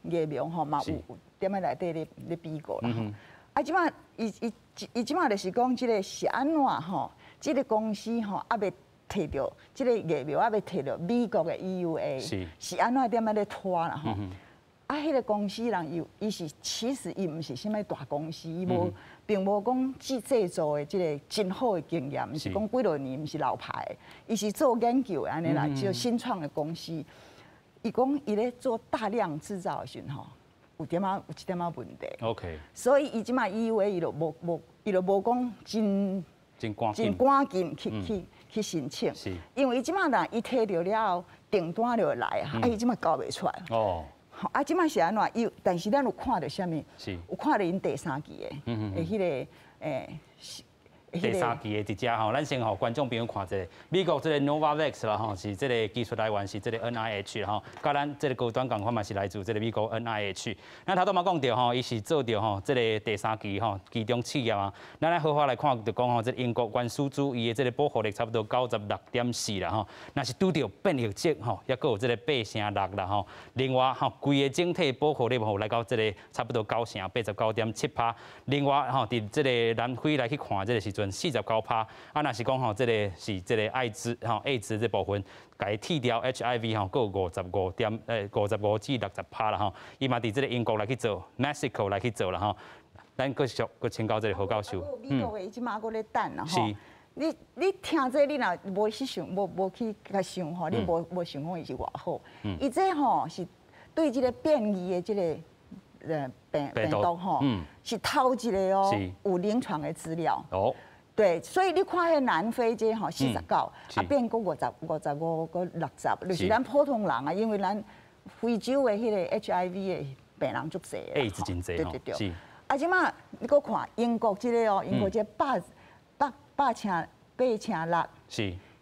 疫苗吼嘛有踮仔內底咧比過啦。啊，這馬伊這馬就是講這個是按怎吼？這個公司吼猶未提著這個疫苗，猶未提著美國的 EUA，是按怎踮仔咧拖啦吼？啊，彼個公司人伊伊是其實伊毋是啥物大公司，伊無並無講製造的這個真好的經驗，毋是講幾落年，毋是老牌，伊是做研究的按呢啦，就新創的公司。伊講伊咧做大量製造的時陣吼，有一點仔問題。 所以伊這馬 EUA 伊就無講真真趕真趕緊去申請。因為伊這馬若伊提著了後，訂單就會來啊，啊伊這馬交袂出來。啊，這馬是按怎？伊但是咱有看著啥物？有看著𪜶第三劑的，彼個第三劑的佇遮吼，咱先予觀眾朋友看一下，美國這個 Novavax 啦吼，是這個技術來源是這個 NIH 吼，佮咱這個高端仝款嘛是來自這個美國 NIH。咱頭拄嘛講著吼，伊是做著吼這個第三劑吼，其中試驗啊。咱來好好來看，就講吼，這個英國原始主義的這個保護力差不多96.4啦吼。若是拄著變異株吼，抑閣有這個8成6啦吼。另外吼，規個整體保護力吼來到這個差不多九成89.7趴。另外吼，佇這個南非來去看這個時陣，49趴，啊，若是講吼，這個是這個艾滋吼，艾滋這部分，共伊剔掉 HIV 吼，閣有五十五點55至60趴啦吼。伊嘛佇這個英國來去做，Mexico 來去做啦吼。咱繼續閣請教這個何教授。美國的伊這馬閣咧等啦吼。你聽這個，你若無去想，無去共想吼，你無想講伊是偌好。伊這吼是對這個變異的這個病毒吼，是頭一個哦，有臨床的資料。對，所以你看彼南非這吼49，啊變閣55閣60，就是咱普通人啊，因為咱非洲的彼個 HIV 的病人足濟。愛滋真濟。對對對。啊，這馬你閣看英國這個哦，英國這8.86。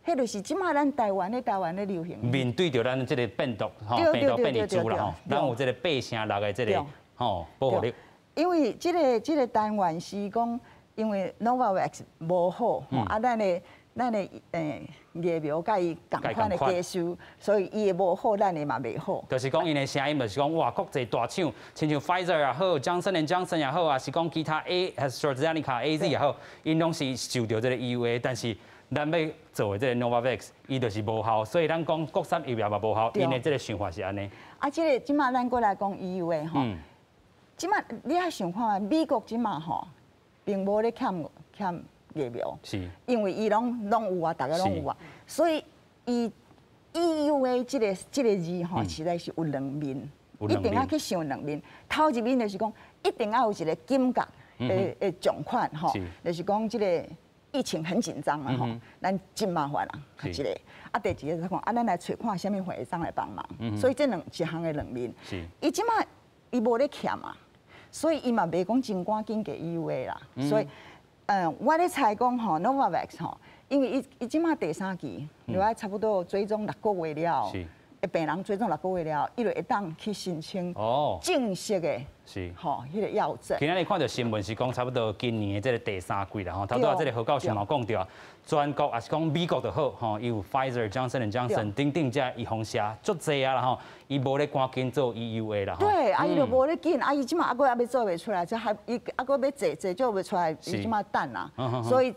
彼就是這馬咱台灣咧流行。面對著咱這個病毒吼，病毒變異株啦吼，咱有這個8成6的這個吼保護力。因為這個單元是講，因為 Novavax 無好，啊，咱的疫苗佮伊仝款的技術，所以伊的無好，咱的嘛袂好。就是講𪜶的聲音，就是講哇，國際大廠，親像 Pfizer 也好，Johnson and Johnson 也好，抑是講其他 AstraZeneca、AZ 也好，𪜶攏是受著這個 EUA，但是咱欲做的這個 Novavax，伊就是無效，所以咱講國產疫苗嘛無效，𪜶的這個想法是按呢。啊，這個這馬咱閣來講 EUA 吼，這馬你愛想看，美國這馬吼，並無咧欠疫苗，因為伊攏有啊，逐家攏有啊，所以伊 EUA 這個字吼，實在是有兩面，一定愛去想兩面。頭一面就是講，一定愛有一個緊急的狀況吼，就是講這個疫情很緊張嘛吼，咱真麻煩啊，一個。啊，第二個就是講，啊，咱來揣看啥物會當來幫忙。所以這兩一項的兩面。伊這馬伊無咧欠啊，所以伊嘛袂講真趕緊給 EUA 啦。所以，我咧猜講吼，Novavax 吼，因為伊伊這馬第三期，就愛差不多追蹤六個月了。病人追蹤六個月了，伊就會當去申請正式的，吼，彼個藥證。今仔日看著新聞是講，差不多今年的這個第三季啦，吼。頭拄仔這個何教授嘛講著，全國也是講美國就好，吼，伊有 Pfizer、Johnson Johnson 等等這預防射足濟啊啦吼，伊無咧趕緊做 EUA 啦。對，啊伊就無咧緊，啊伊這馬猶閣猶欲做袂出來，這還伊猶閣欲做做做袂出來，伊這馬等啊，所以。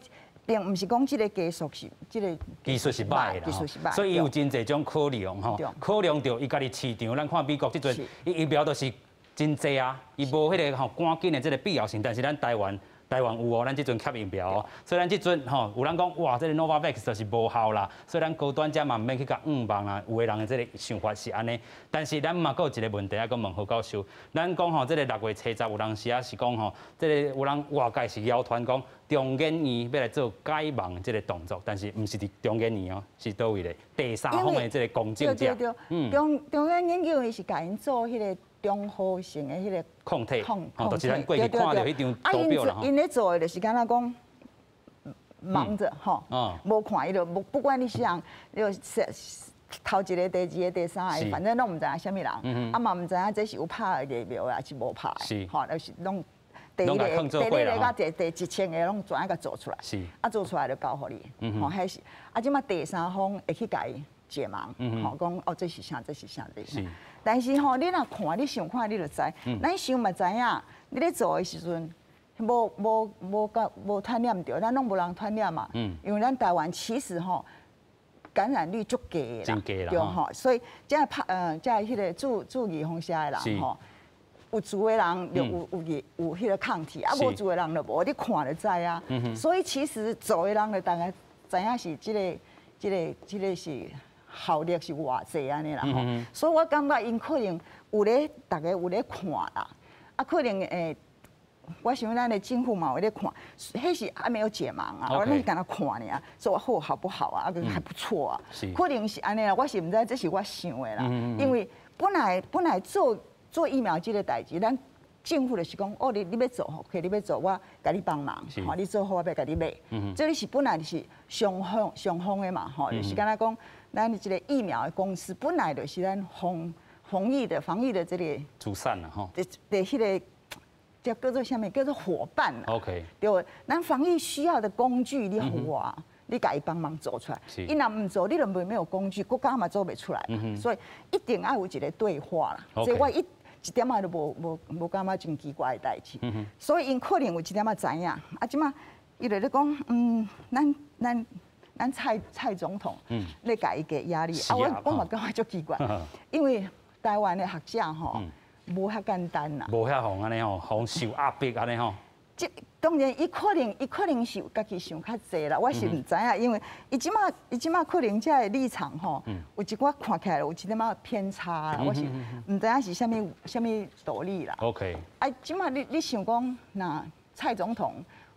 並毋是講這個技術是這個技術是䆀的啦，所以伊有真濟種考量吼，考量著伊家己市場。咱看美國這陣伊疫苗都是真濟啊，伊無彼個吼趕緊的這個必要性，但是咱台灣。台灣有哦，咱這陣缺疫苗哦，所以咱這陣吼有人講哇，這個 Novavax 就是無效啦，所以咱高端者嘛毋免去共向望啦。有的人的這個想法是按呢，但是咱嘛閣有一個問題愛閣問何教授，咱講吼這個6月70有當時啊是講吼，這個有人外界是謠傳講中研院欲來做解盲這個動作，但是毋是佇中研院哦，是佗位咧第三方的這個公證者。中中研研究院是共𪜶做彼個。中和性的彼個抗體，抗就是咱過去看著彼張圖表啦。𪜶咧做的就是敢若講盲著吼，無看伊就無不管你啥人，你就頭一個、第二個、第三個，反正攏毋知影啥物人，啊嘛毋知影這是有拍的疫苗還是無拍的，吼，就是攏第一個、第二個佮第1000個攏全共做出來，啊做出來就交予你，吼，彼是啊，這馬第三方會去共伊解盲，吼，講哦這是啥，這是啥，這是啥。但是吼，你若看，你想看，你就知。咱想嘛知影，你咧做的時陣，無無無佮無傳染著，咱攏無人傳染嘛。因為咱台灣其實吼感染率足低的啦，對吼，所以這拍這彼個注注預防射的人吼，有注的人就有有有彼個抗體，啊無注的人就無，你看就知啊。所以其實做的人就大概知影是這個這個這個是。效力是偌濟按呢啦吼，所以我感覺𪜶可能有咧，逐家有咧看啦，啊可能會，我想咱的政府嘛有咧看，彼是還沒有解盲啊，我那是敢若看爾，說好好不好啊，啊還不錯啊，可能是按呢啦，我是毋知這是我想的啦，因為本來本來做做疫苗這個代誌，咱政府就是講，哦你你欲做吼，OK，你欲做，我共你幫忙，吼你做好我欲共你買，這個是本來就是雙方雙方的嘛，吼，就是敢若講。咱這個疫苗的公司本來就是咱防防疫的防疫的這個主散啦吼，的的彼個叫叫做啥物？叫做夥伴啦。 對，咱防疫需要的工具，你予我，你共伊幫忙做出來。伊若毋做，你就袂沒有工具，國家嘛做袂出來。所以一定愛有一個對話啦。這我一一點仔都無無無感覺真奇怪的代誌。所以𪜶可能有一點仔知影。啊，這馬伊就咧講，嗯，咱咱。咱蔡蔡總統咧共伊給壓力，啊，我我嘛感覺足奇怪，因為台灣的學者吼，無遐簡單啦，無遐予按呢吼，予受壓迫按呢吼。這當然，伊可能伊可能是家己想較濟啦，我是毋知影，因為伊這馬伊這馬可能這个立場吼，有一寡看起來有一點仔偏差啦，我是毋知影是啥物啥物道理啦。 啊，這馬你你想講，若蔡總統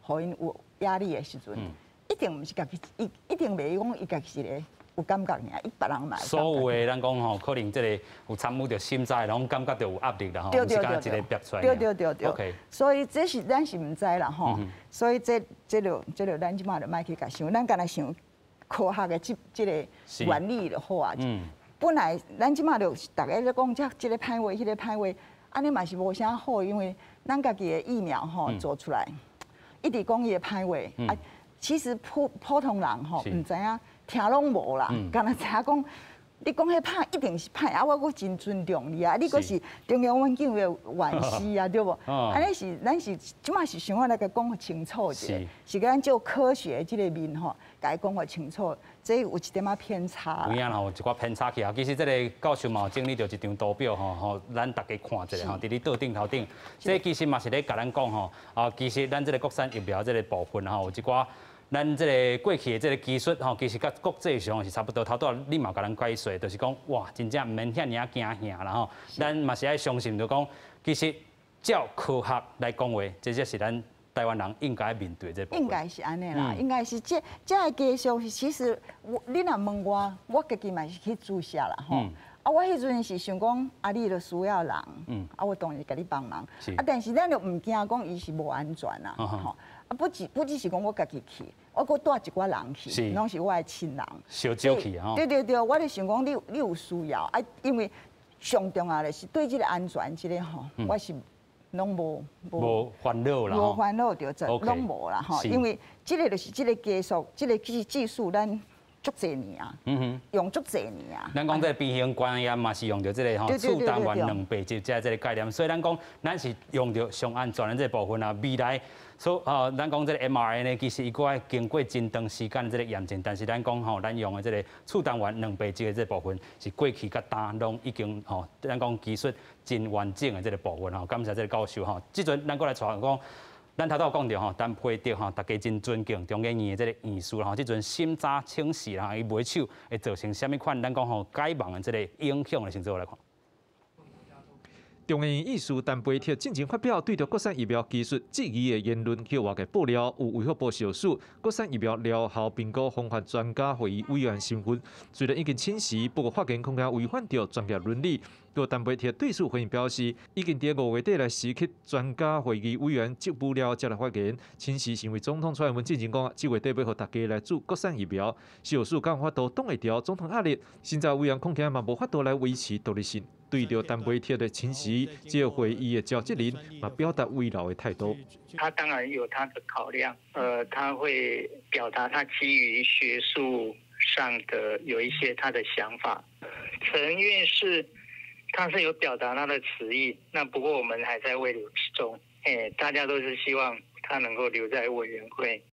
予𪜶有壓力的時陣，一定毋是家己，伊一定袂講伊家己一個有感覺爾，伊別人嘛。所有的咱講吼，可能這個有參與著審查的，攏感覺著有壓力啦吼，毋是干焦一個逼出來。對對對對。 所以這是咱是毋知啦吼，所以這這就這就咱這馬就莫去共想，咱干焦想科學的這這個原理就好啊。本來咱這馬就逐家咧講這這個歹話，彼個歹話，按呢嘛是無啥好，因為咱家己的疫苗吼做出來，一直講伊的歹話啊。其實普普通人吼毋知影，聽攏無啦，干焦知影講，你講彼歹一定是歹啊！我閣真尊重你啊，你閣是中央研究院的院士啊，對無？按呢是咱是這馬是想法來共講清楚一下，是咱就科學這個面吼，共伊講予清楚，這有一點仔偏差。有影吼，有一寡偏差去啊。其實這個教授嘛有整理著一張圖表吼，予咱逐家看一下吼，佇你桌頂頭頂，這其實嘛是咧共咱講吼，啊，其實咱這個國產疫苗這個部分吼，有一寡。咱這个過去的這个技術吼，其實佮國際上是差不多。頭拄仔你嘛共咱解說，就是講哇，真正毋免遐爾仔驚嚇啦吼。咱嘛是愛相信，就講其實照科學來講話，這才是咱台灣人應該面對這部分。應該是按呢啦，應該是這這个技術，其實我你若問我，我家己嘛是去注射啦吼。啊，我彼陣是想講，啊，你著需要人，啊，我當然共你幫忙。啊，但是咱就毋驚講伊是無安全啊，吼。啊，不只是講我家己去，我閣帶一寡人去，攏是我的親人。相招去吼。對對對，我就想講你有需要啊，因為上重要的是對這个安全這个吼，我是攏無無煩惱啦，無煩惱就這攏無啦吼，因為這个就是這个技術，這个技術咱足濟年啊，用足濟年啊。咱講這个 B 型肝炎嘛是用著這个吼次單元蛋白質這個概念，所以咱講咱是用著上安全的這个部分啊。未來所哦，咱講這个 mRNA 其實伊閣愛經過真長時間的這个驗證，但是咱講吼，咱用的這个次單元蛋白質的這个部分是過去佮今攏已經吼，咱講技術真完整的這个部分吼。感謝這个教授吼，這陣咱閣來帶講。咱頭拄講著吼，陳培德吼，大家真尊敬中研院的這个院士吼，這陣審查請示啦，伊尾手會造成啥物款？咱講吼解盲的這个影響的，先做來看。中研院院士陳培哲進前發表對著國產疫苗技術質疑的言論，予外界爆料有衛福部小數國產疫苗療效評估方法專家會議委員身份，雖然已經請辭，不過發言恐驚違反著專業倫理。閣陳培哲對此回應表示，已經佇5月底來辭去專家會議委員職務了，才來發言。請辭是因為總統蔡英文進前講，這月底欲予大家來注國產疫苗，小數敢有法度擋會牢總統壓力，審查委員恐驚嘛無法度來維持獨立性。對著陳培哲的請辭，這个會議的召集人嘛表達慰勞的態度。他當然有他的考量，他會表達他基於學術上的有一些他的想法。陳院士他是有表達他的辭意，那不過我們還在慰留之中。大家都是希望他能夠留在委員會。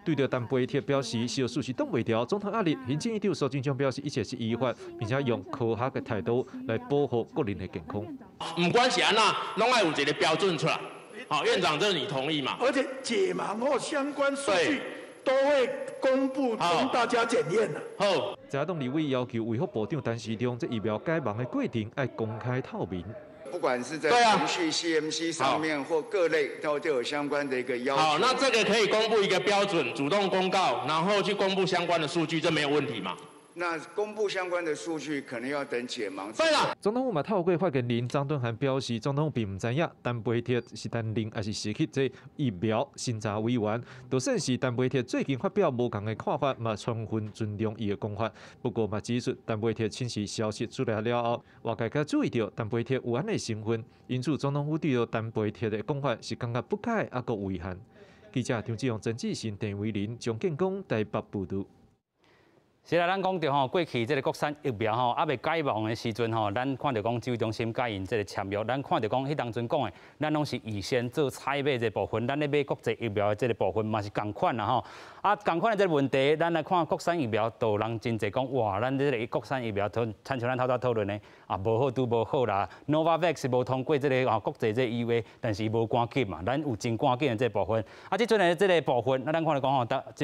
對著陳培哲表示，小數是擋袂牢總統壓力。行政院長蘇貞昌表示，一切是依法，並且用科學的態度來保護國人的健康。毋管是按怎，攏愛有一个標準出來。好，院長，這你同意嗎？而且解盲後相關數據都會公布，供大家檢驗的。好，在野黨立委要求衛福部長陳時中，這疫苗解盲的過程愛公開透明。不管是在程序 CMC 上面或各類都有相關的一個要求。好，那這個可以公布一個標準，主動公告，然後去公布相關的數據，這沒有問題嘛？那公布相關的數據，可能要等解盲。對啦。總統府嘛透過發言人張敦涵表示，總統並毋知影陳培哲是擔任抑是辭去這疫苗審查委員，就算是陳培哲最近發表無仝的看法，嘛充分尊重伊的講法。不過嘛指出，陳培哲請辭消息出來了後，外界才注意著陳培哲有按呢身份，因此總統府對著陳培哲的講法是感覺不解猶閣遺憾。記者張志勇、陳志信、鄭維林、張建功台北報導。是啦，咱講著吼，過去這个國產疫苗吼，猶未解盲的時陣吼，咱看著講指揮中心佮𪜶這个簽約，咱看著講彼當陣講的，咱攏是預先做採買這部分，咱咧買國際疫苗的這个部分嘛是仝款啦吼。啊，仝款的這个問題，咱來看國產疫苗，就有人真濟講，哇，咱這个國產疫苗，親像咱頭拄討論的，啊，無好拄無好啦，Novavax 無通過這个啊國際這个 EUA，但是伊無趕緊嘛，咱有真趕緊的這个部分。啊，這陣的這个部分，啊，咱看著講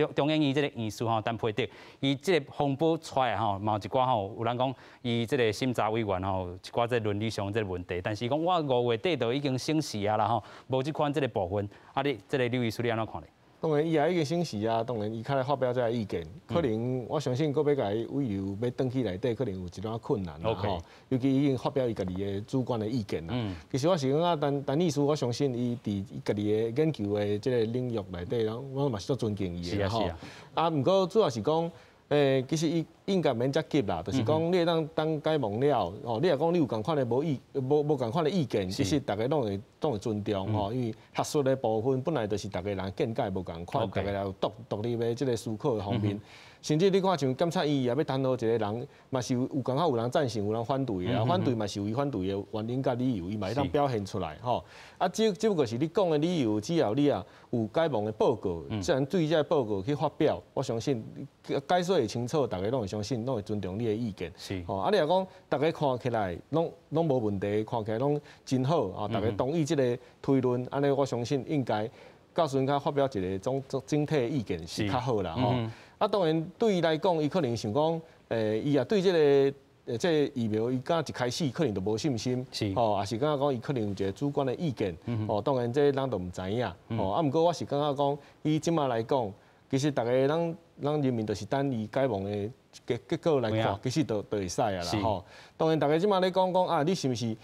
吼，中研院這个院士吼，陳培哲，伊這个風波出來吼，嘛有一寡吼，有人講伊這个審查委員吼，一寡這倫理上這个問題，但是講我5月底就已經省時啊啦吼，無這款這个部分，啊你這个劉醫師你按怎看咧？當然，伊也已經省時啊，當然伊較來發表這个意見，可能我相信閣欲共伊慰留欲轉去內底，可能有一寡困難啦吼。尤其已經發表伊家己的主觀的意見啦。其實我是感覺陳陳醫師，我相信伊佇伊家己的研究的這个領域內底，我嘛是足尊敬伊的吼。啊，毋過主要是講。其實伊應該免遮急啦，就是講你會當等解盲了，哦，你若講你有仝款的無意，無仝款的意見，其實逐家攏會尊重吼，因為學術的部分本來就是逐家人見解無仝款，逐家人有獨立的這个思考的方面。甚至你看像檢察院也欲彈劾一个人，嘛是有仝款有人贊成，有人反對的啊。反對嘛是有伊反對的原因佮理由，伊嘛會當表現出來吼。啊，只不過是你講的理由，只要你啊有解盲的報告，自然對這个報告去發表，我相信解說會清楚，逐家攏會相信，攏會尊重你的意見。吼，啊，你若講逐家看起來攏無問題，看起來攏真好啊，逐家同意這个推論，按呢我相信應該。到时阵较发表一个总总整体的意见是较好啦吼。啊，当然对伊来讲，伊可能想讲，伊也对這个這個疫苗，伊敢一開始可能就無信心，吼，也是感覺講伊可能有一個主觀的意見，吼，當然這咱都毋知影，吼，啊，毋過我是感覺講，以這馬來講，其實逐个咱人民就是等伊解盲的結果來看，其實就會使啊啦，吼。當然，逐家這馬咧講講啊，你是毋是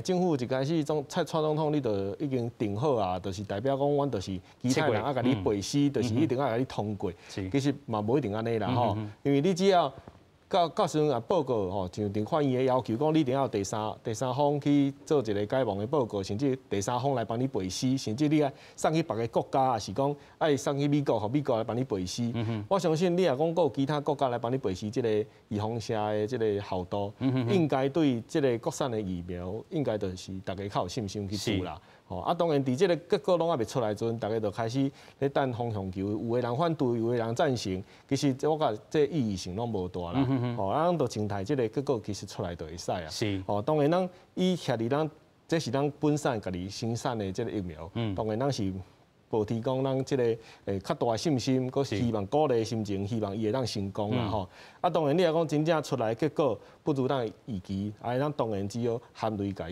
政府一開始總蔡總統你就已經定好啊，就是代表講阮就是其他人愛共你背書，就是一定愛共你通過。其實嘛無一定按呢啦，吼，因為你只要到時陣啊報告吼，像佇法院的要求講，你一定要第三方去做一個解盲的報告，甚至第三方來幫你背書，甚至你愛送去別个國家，抑是講愛送去美國，予美國來幫你背書。我相信你若講閣有其他國家來幫你背書，這個預防射的這個效度，應該對這個國產的疫苗，應該就是大家較有信心去注啦。吼啊，當然佇這個結果攏猶未出來陣，大家就開始咧等風向球，有的人反對，有的人贊成，其實我覺這意義性攏無大啦。吼，啊，咱就靜待這個結果其實出來就會使啊。吼，當然咱以徛佇咱，這是咱本省家己生產的這個疫苗，當然咱是抱持講咱這個較大的信心，閣希望鼓勵的心情，希望伊會當成功啦吼。啊，當然你若講真正出來結果不如咱預期，啊，咱當然只好含淚共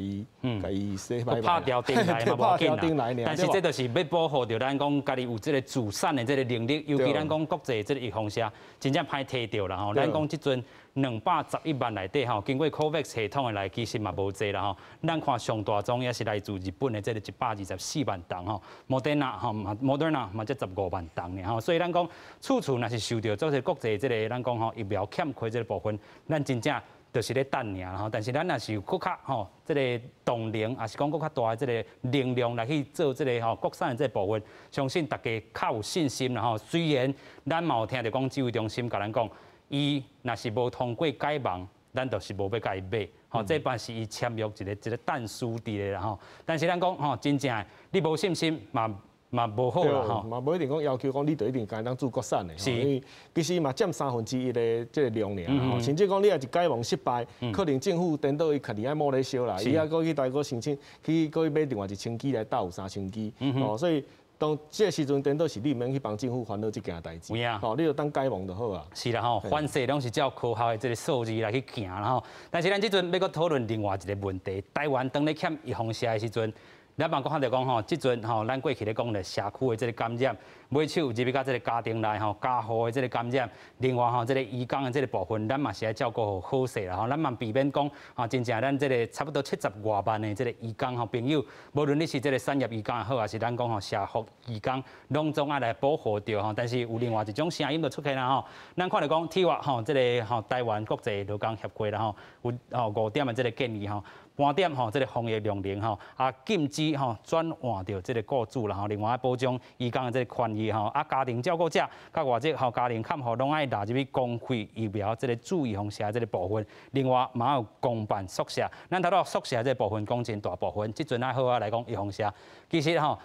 伊說拜拜。拍掉轉來嘛無要緊啦，但是這就是欲保護著咱講家己有這個自產的這個能力，尤其咱講國際這個預防射真正歹提著啦吼。咱講這陣211萬內底吼，經過 COVAX 系統的來，其實嘛無濟啦吼。咱看上大宗也是來自日本的這個124萬筒吼，莫德納吼，莫德納嘛才15萬筒爾吼。所以咱講處處若是受著這個國際這個咱講吼疫苗欠缺這個部分，咱真正就是咧等爾吼。但是咱若是有閣較吼這個動能，抑是講閣較大的這個能量來去做這個吼國產的這個部分，相信大家較有信心啦吼。雖然咱嘛有聽著講指揮中心共咱講，伊若是無通過解盲，咱就是無欲共伊買，吼，這嘛是伊簽約一個一個但書佇咧啦吼。但是咱講吼，真正你無信心嘛無好啦吼。嘛無一定講要求講你就一定共當注國產的，因為其實嘛佔1/3的這個量爾吼。甚至講你若是解盲失敗，可能政府顛倒伊家己愛摸咧燒啦，伊猶閣去台閣申請去閣去買另外1000劑來鬥3000劑，哦，所以。當這個時陣，顛倒是你毋免去幫政府煩惱這件代誌，吼，你就等解盲就好啊。是啦吼，凡事攏是照科學的這個數字來去行啦吼。但是咱這陣欲閣討論另外一個問題，台灣當咧欠預防射的時陣，咱嘛閣看著講吼，這陣吼，咱過去咧講咧社區的這個感染，尾手入去到這個家庭內吼，家戶的這個感染，另外吼，這個移工的這個部分，咱嘛是愛照顧好勢啦吼，咱嘛避免講吼，真正咱這個差不多70外萬的這個移工吼朋友，無論你是這個產業移工也好，抑是咱講吼社福移工，攏總愛來保護著吼。但是有另外一種聲音就出現啦吼，咱看著講體育吼，這個吼台灣國際勞工協會啦吼，有吼五點的這個建議吼。盤點吼，這個防疫量能吼，啊禁止吼轉換著這個雇主啦吼，另外保障移工的這個權益吼，啊家庭照顧者佮外籍吼家庭看護攏愛納入去公費疫苗這個注預防射這個部分，另外嘛有公辦宿舍，咱頭拄宿舍這個部分講真大部分，這陣愛好好來講預防射，其實吼。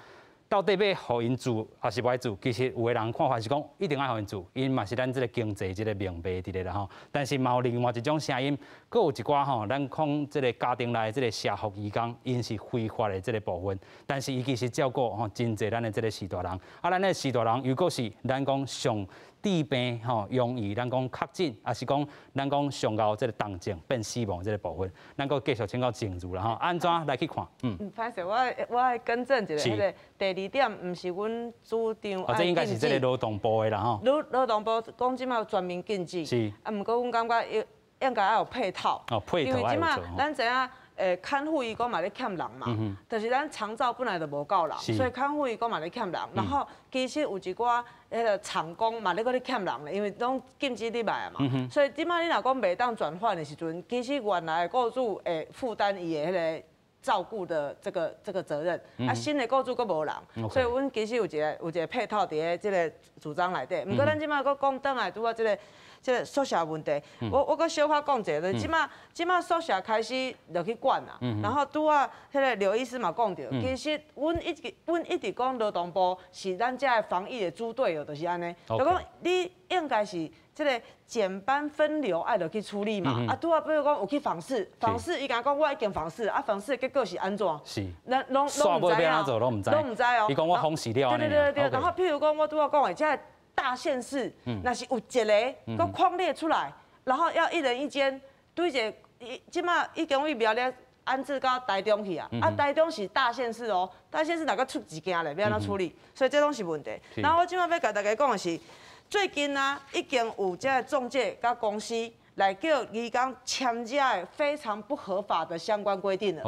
到底欲予𪜶注，抑是無愛注？其實有的人看法是講，一定愛予𪜶注，𪜶嘛是咱這個經濟這個命脈佇咧啦吼。但是嘛有另外一種聲音，閣有一寡吼，咱講這個家庭內這個社福移工，𪜶是非法的這個部分，但是伊其實照顧吼真濟咱的這個序大人。啊，咱的序大人又閣是咱講上致病吼，容易咱講確診，抑是講咱講上𠢕這個重症變死亡這個部分，咱閣繼續請教靜茹啦吼，按怎來去看？嗯，歹勢，我愛更正一下，彼個第二點毋是阮主張哦，這應該是這個勞動部的啦吼。勞動部講這馬全面禁止，啊，毋過阮感覺應該愛有配套。哦，配套。因為這馬咱知影，看護移工嘛咧欠人嘛，就是咱長照本來就無夠人，所以看護移工嘛咧欠人。然後其實有一寡彼個廠工嘛咧閣咧欠人咧，因為攏禁止入來嘛。所以這馬你若講袂當轉換的時陣，其實原來的雇主會負擔伊的彼個照顧的這個責任，啊，新的雇主閣無人，所以阮其實有一個配套佇咧這個主張內底。毋過咱這馬閣講轉來拄仔這個宿舍問題，我閣小可講一下，就是這馬宿舍開始落去管啦，然後拄仔彼個劉醫師嘛講著，其實阮一直講勞動部是咱遮的防疫的豬隊友，就是按呢，就講你應該是。這个減班分流愛落去處理嘛。啊，拄仔比如講有去訪視，訪視伊敢講我已經訪視，啊，訪視的結果是按怎？咱攏攏毋知啊，攏毋知哦。伊講我訪視了。對對對對，然後譬如講我拄仔講的，這个大縣市，若是有一个閣匡列出來，然後要一人一間，對一个，這馬已經疫苗咧安置到台中去啊，啊，台中是大縣市哦，大縣市若閣出一間咧，欲按怎處理？所以這攏是問題。然後我這馬欲共大家講的是，最近啊，已經有這个仲介佮公司來叫移工簽這个非常不合法的相關規定了。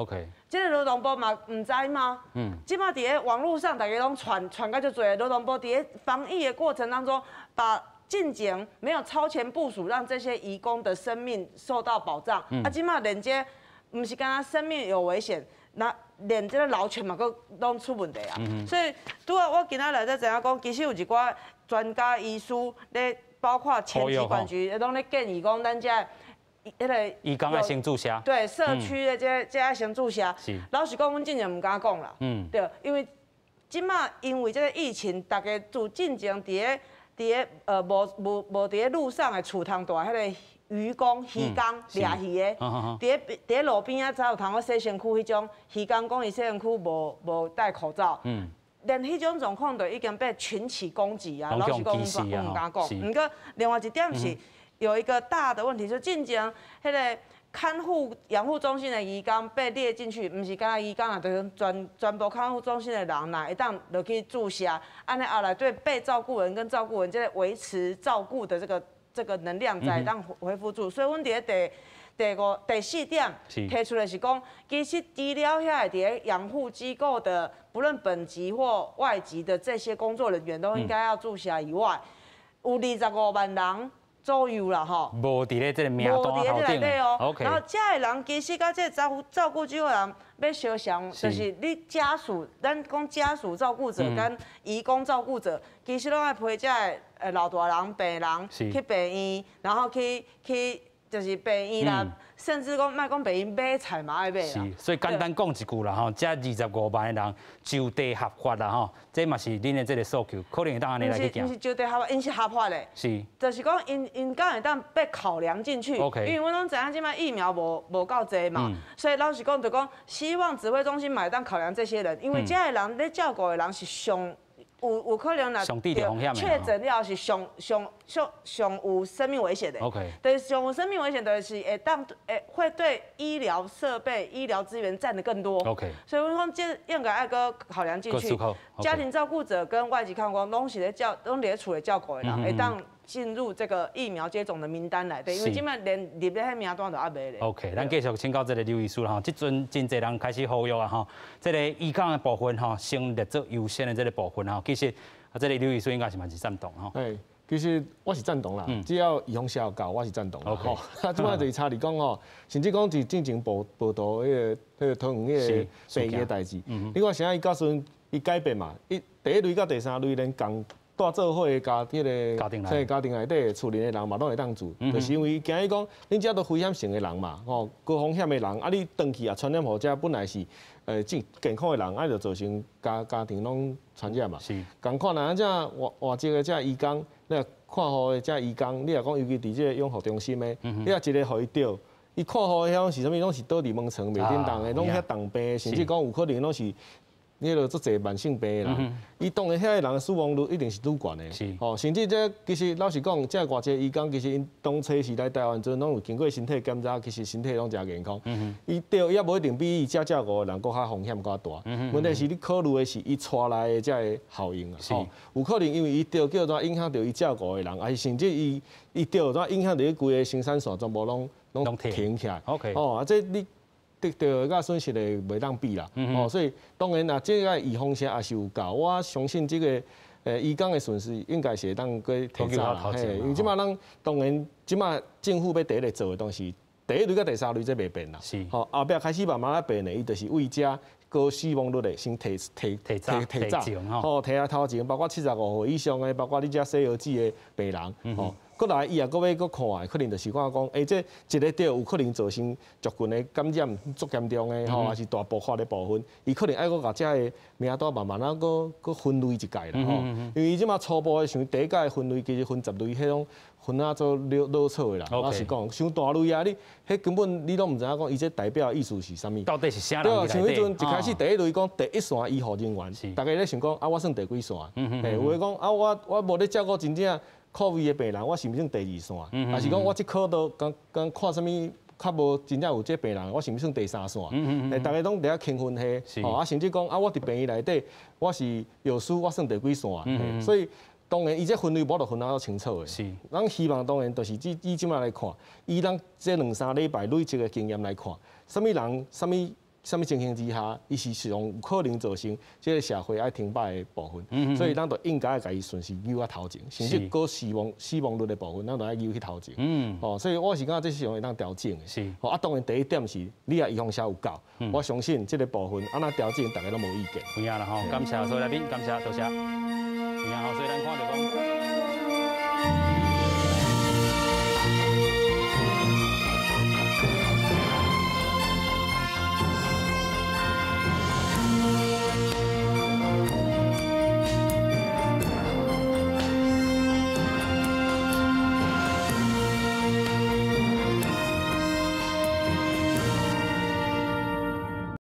這个勞動部嘛毋知嗎？這馬佇咧網路上，大家攏傳傳甲足濟。勞動部佇咧防疫的過程當中，把進前沒有超前部署，讓這些移工的生命受到保障。啊，這馬連這毋是干焦生命有危險，那連這个勞權嘛，閣攏出問題啊。所以拄仔我今仔來才知影講，其實有一寡專家醫師咧，包括前疾管局，攏咧建議講，咱這彼个移工愛先注射。對社區的這這愛先注射。老實講，阮進前毋敢講啦。對，因為這馬因為這个疫情，大家自進前佇咧無佇咧路上的厝通蹛彼个漁工、漁工掠魚的，佇咧路邊仔才有通去洗身軀彼種漁工，講伊洗身軀無戴口罩，連彼種狀況就已經被群起攻擊啊！老實講，阮毋敢講。毋過另外一點是有一個大的問題，就進前彼个看護養護中心的移工被列進去，毋是干焦移工啊，就是全部看護中心的人，若會當落去注射，按呢後來對被照顧人跟照顧人這個維持照顧的這個能量才會當恢復住。所以，阮佇咧第五、第四點提出來是講，其實除了遐個佇咧養護機構的，不論本籍或外籍的這些工作人員，都應該要注射以外，有25萬人左右啦，吼，無佇咧這个名單頭頂哦。然後這个人其實佮這个照顧機構人欲相像，就是你家屬，咱講家屬照顧者跟移工照顧者，其實攏愛陪這个老大人、病人去病院，然後去就是病院啦，甚至講莫講病院買菜嘛愛買啦。是，所以簡單講一句啦吼，這25萬的人就地合法啦吼，這嘛是恁的這个訴求，可能會當按呢來去行。毋是就地合法，𪜶是合法的。就是講，𪜶敢會當被考量進去。因為阮攏知影這擺疫苗無夠濟嘛，所以老實講，就講希望指揮中心嘛會當考量這些人，因為這个人咧照顧的人是上有可能若確診了是上上上上有生命危險的。對，上有生命危險就是會當會會對醫療設備、醫療資源佔得更多。 所以阮講這應該愛閣考量進去。家庭照顧者跟外籍看護攏是咧照，攏佇咧厝裡照顧的人，會當進入這個疫苗接種的名單內底，因為這擺連入咧彼名單都猶未咧。 OK，咱繼續請教這个劉醫師啦吼，這陣真濟人開始呼籲啊吼，這个移工的部分吼，先列做優先的這个部分吼，其實啊，這个劉醫師應該是嘛是贊同吼。對，其實我是贊同啦，只要預防射有夠，我是贊同啦。吼，啊，這擺就是差佇講吼，甚至講佇進前報道彼个桃園彼个病院的代誌，你看啥伊到時陣伊改變嘛，伊第一類佮第三類連仝蹛做伙家彼个家庭內底厝裡的人嘛，攏會當住，就是因為驚伊講，恁遮都危險性的人嘛，吼，高風險的人，啊，你轉去也傳染予遮本來是健康的人，啊，就造成家庭攏傳染嘛。仝款啊，這外籍的這移工，你若看護的這移工，你若講尤其佇這個養護中心的，你若一个予伊著，伊看護的遐是啥物？攏是倒佇門床袂振動的，攏遐重病，甚至講有可能攏是。彼个足濟慢性病的人，伊當然遐个人的死亡率一定是愈懸的。吼，甚至這其實老實講，這外籍移工其實𪜶當初時來台灣陣，攏有經過身體檢查，其實身體攏誠健康。伊著也無一定比伊遮照顧的人閣較風險較大。問題是你考慮的是伊帶來的這个效應啊。吼，有可能因為伊著叫怎影響著伊照顧的人，還是甚至伊著怎影響著伊規个生產線全部攏停起來。 吼，啊，這你得著佮損失的袂當比啦，哦，所以當然啦，這个預防射也是有夠，我相信這个移工的損失應該是會當閣提早啦，嘿，因為這擺咱當然這擺政府欲第一个做的東西，第一類佮第三類這袂變啦，吼，後壁開始慢慢仔變的，伊就是為遮高死亡率的先提提提提早，吼，提啊頭前，包括75歲以上的，包括你遮洗藥劑的病人，吼，閣來伊也閣欲閣看的，可能就是看講，這一个著有可能造成族群的感染足嚴重的吼，抑是大爆發的部分，伊可能愛閣共這个名單慢慢仔閣閣分類一屆啦吼。因為伊這馬初步的像第一屆分類，其實分十類，彼種分啊做潦潦草的啦。老實講，傷大類啊，你彼根本你攏毋知影講，伊這代表的意思是啥物？到底是啥人？對啊，像彼陣一開始第一類講第一線醫護人員，大家咧想講啊，我算第幾線？嘿，有的講啊，我無咧照顧真正COVID 的病人，我是毋是算第二線？抑是講我這科都敢敢看啥物較無真正有這病人，我是毋是算第三線？大家攏佇遐傾分析，吼啊，甚至講啊，我佇病院內底，我是藥師，我算第幾線？所以當然，伊這分類無法度分得清楚的。咱希望當然就是以這馬來看，以咱這兩三禮拜累積的經驗來看，啥物人，啥物。啥物情形之下，伊是上有可能造成這个社會愛停擺的部分，所以咱就應該共伊順勢扭啊頭前，甚至閣死亡率的部分，咱就愛扭去頭前。哦，所以我是感覺這是會當調整的。哦，啊，當然第一點是，你若預防射有夠，我相信這个部分按怎調整，大家攏無意見。有影啦吼，感謝所有來賓，感謝多謝。有影吼，所以咱看著講。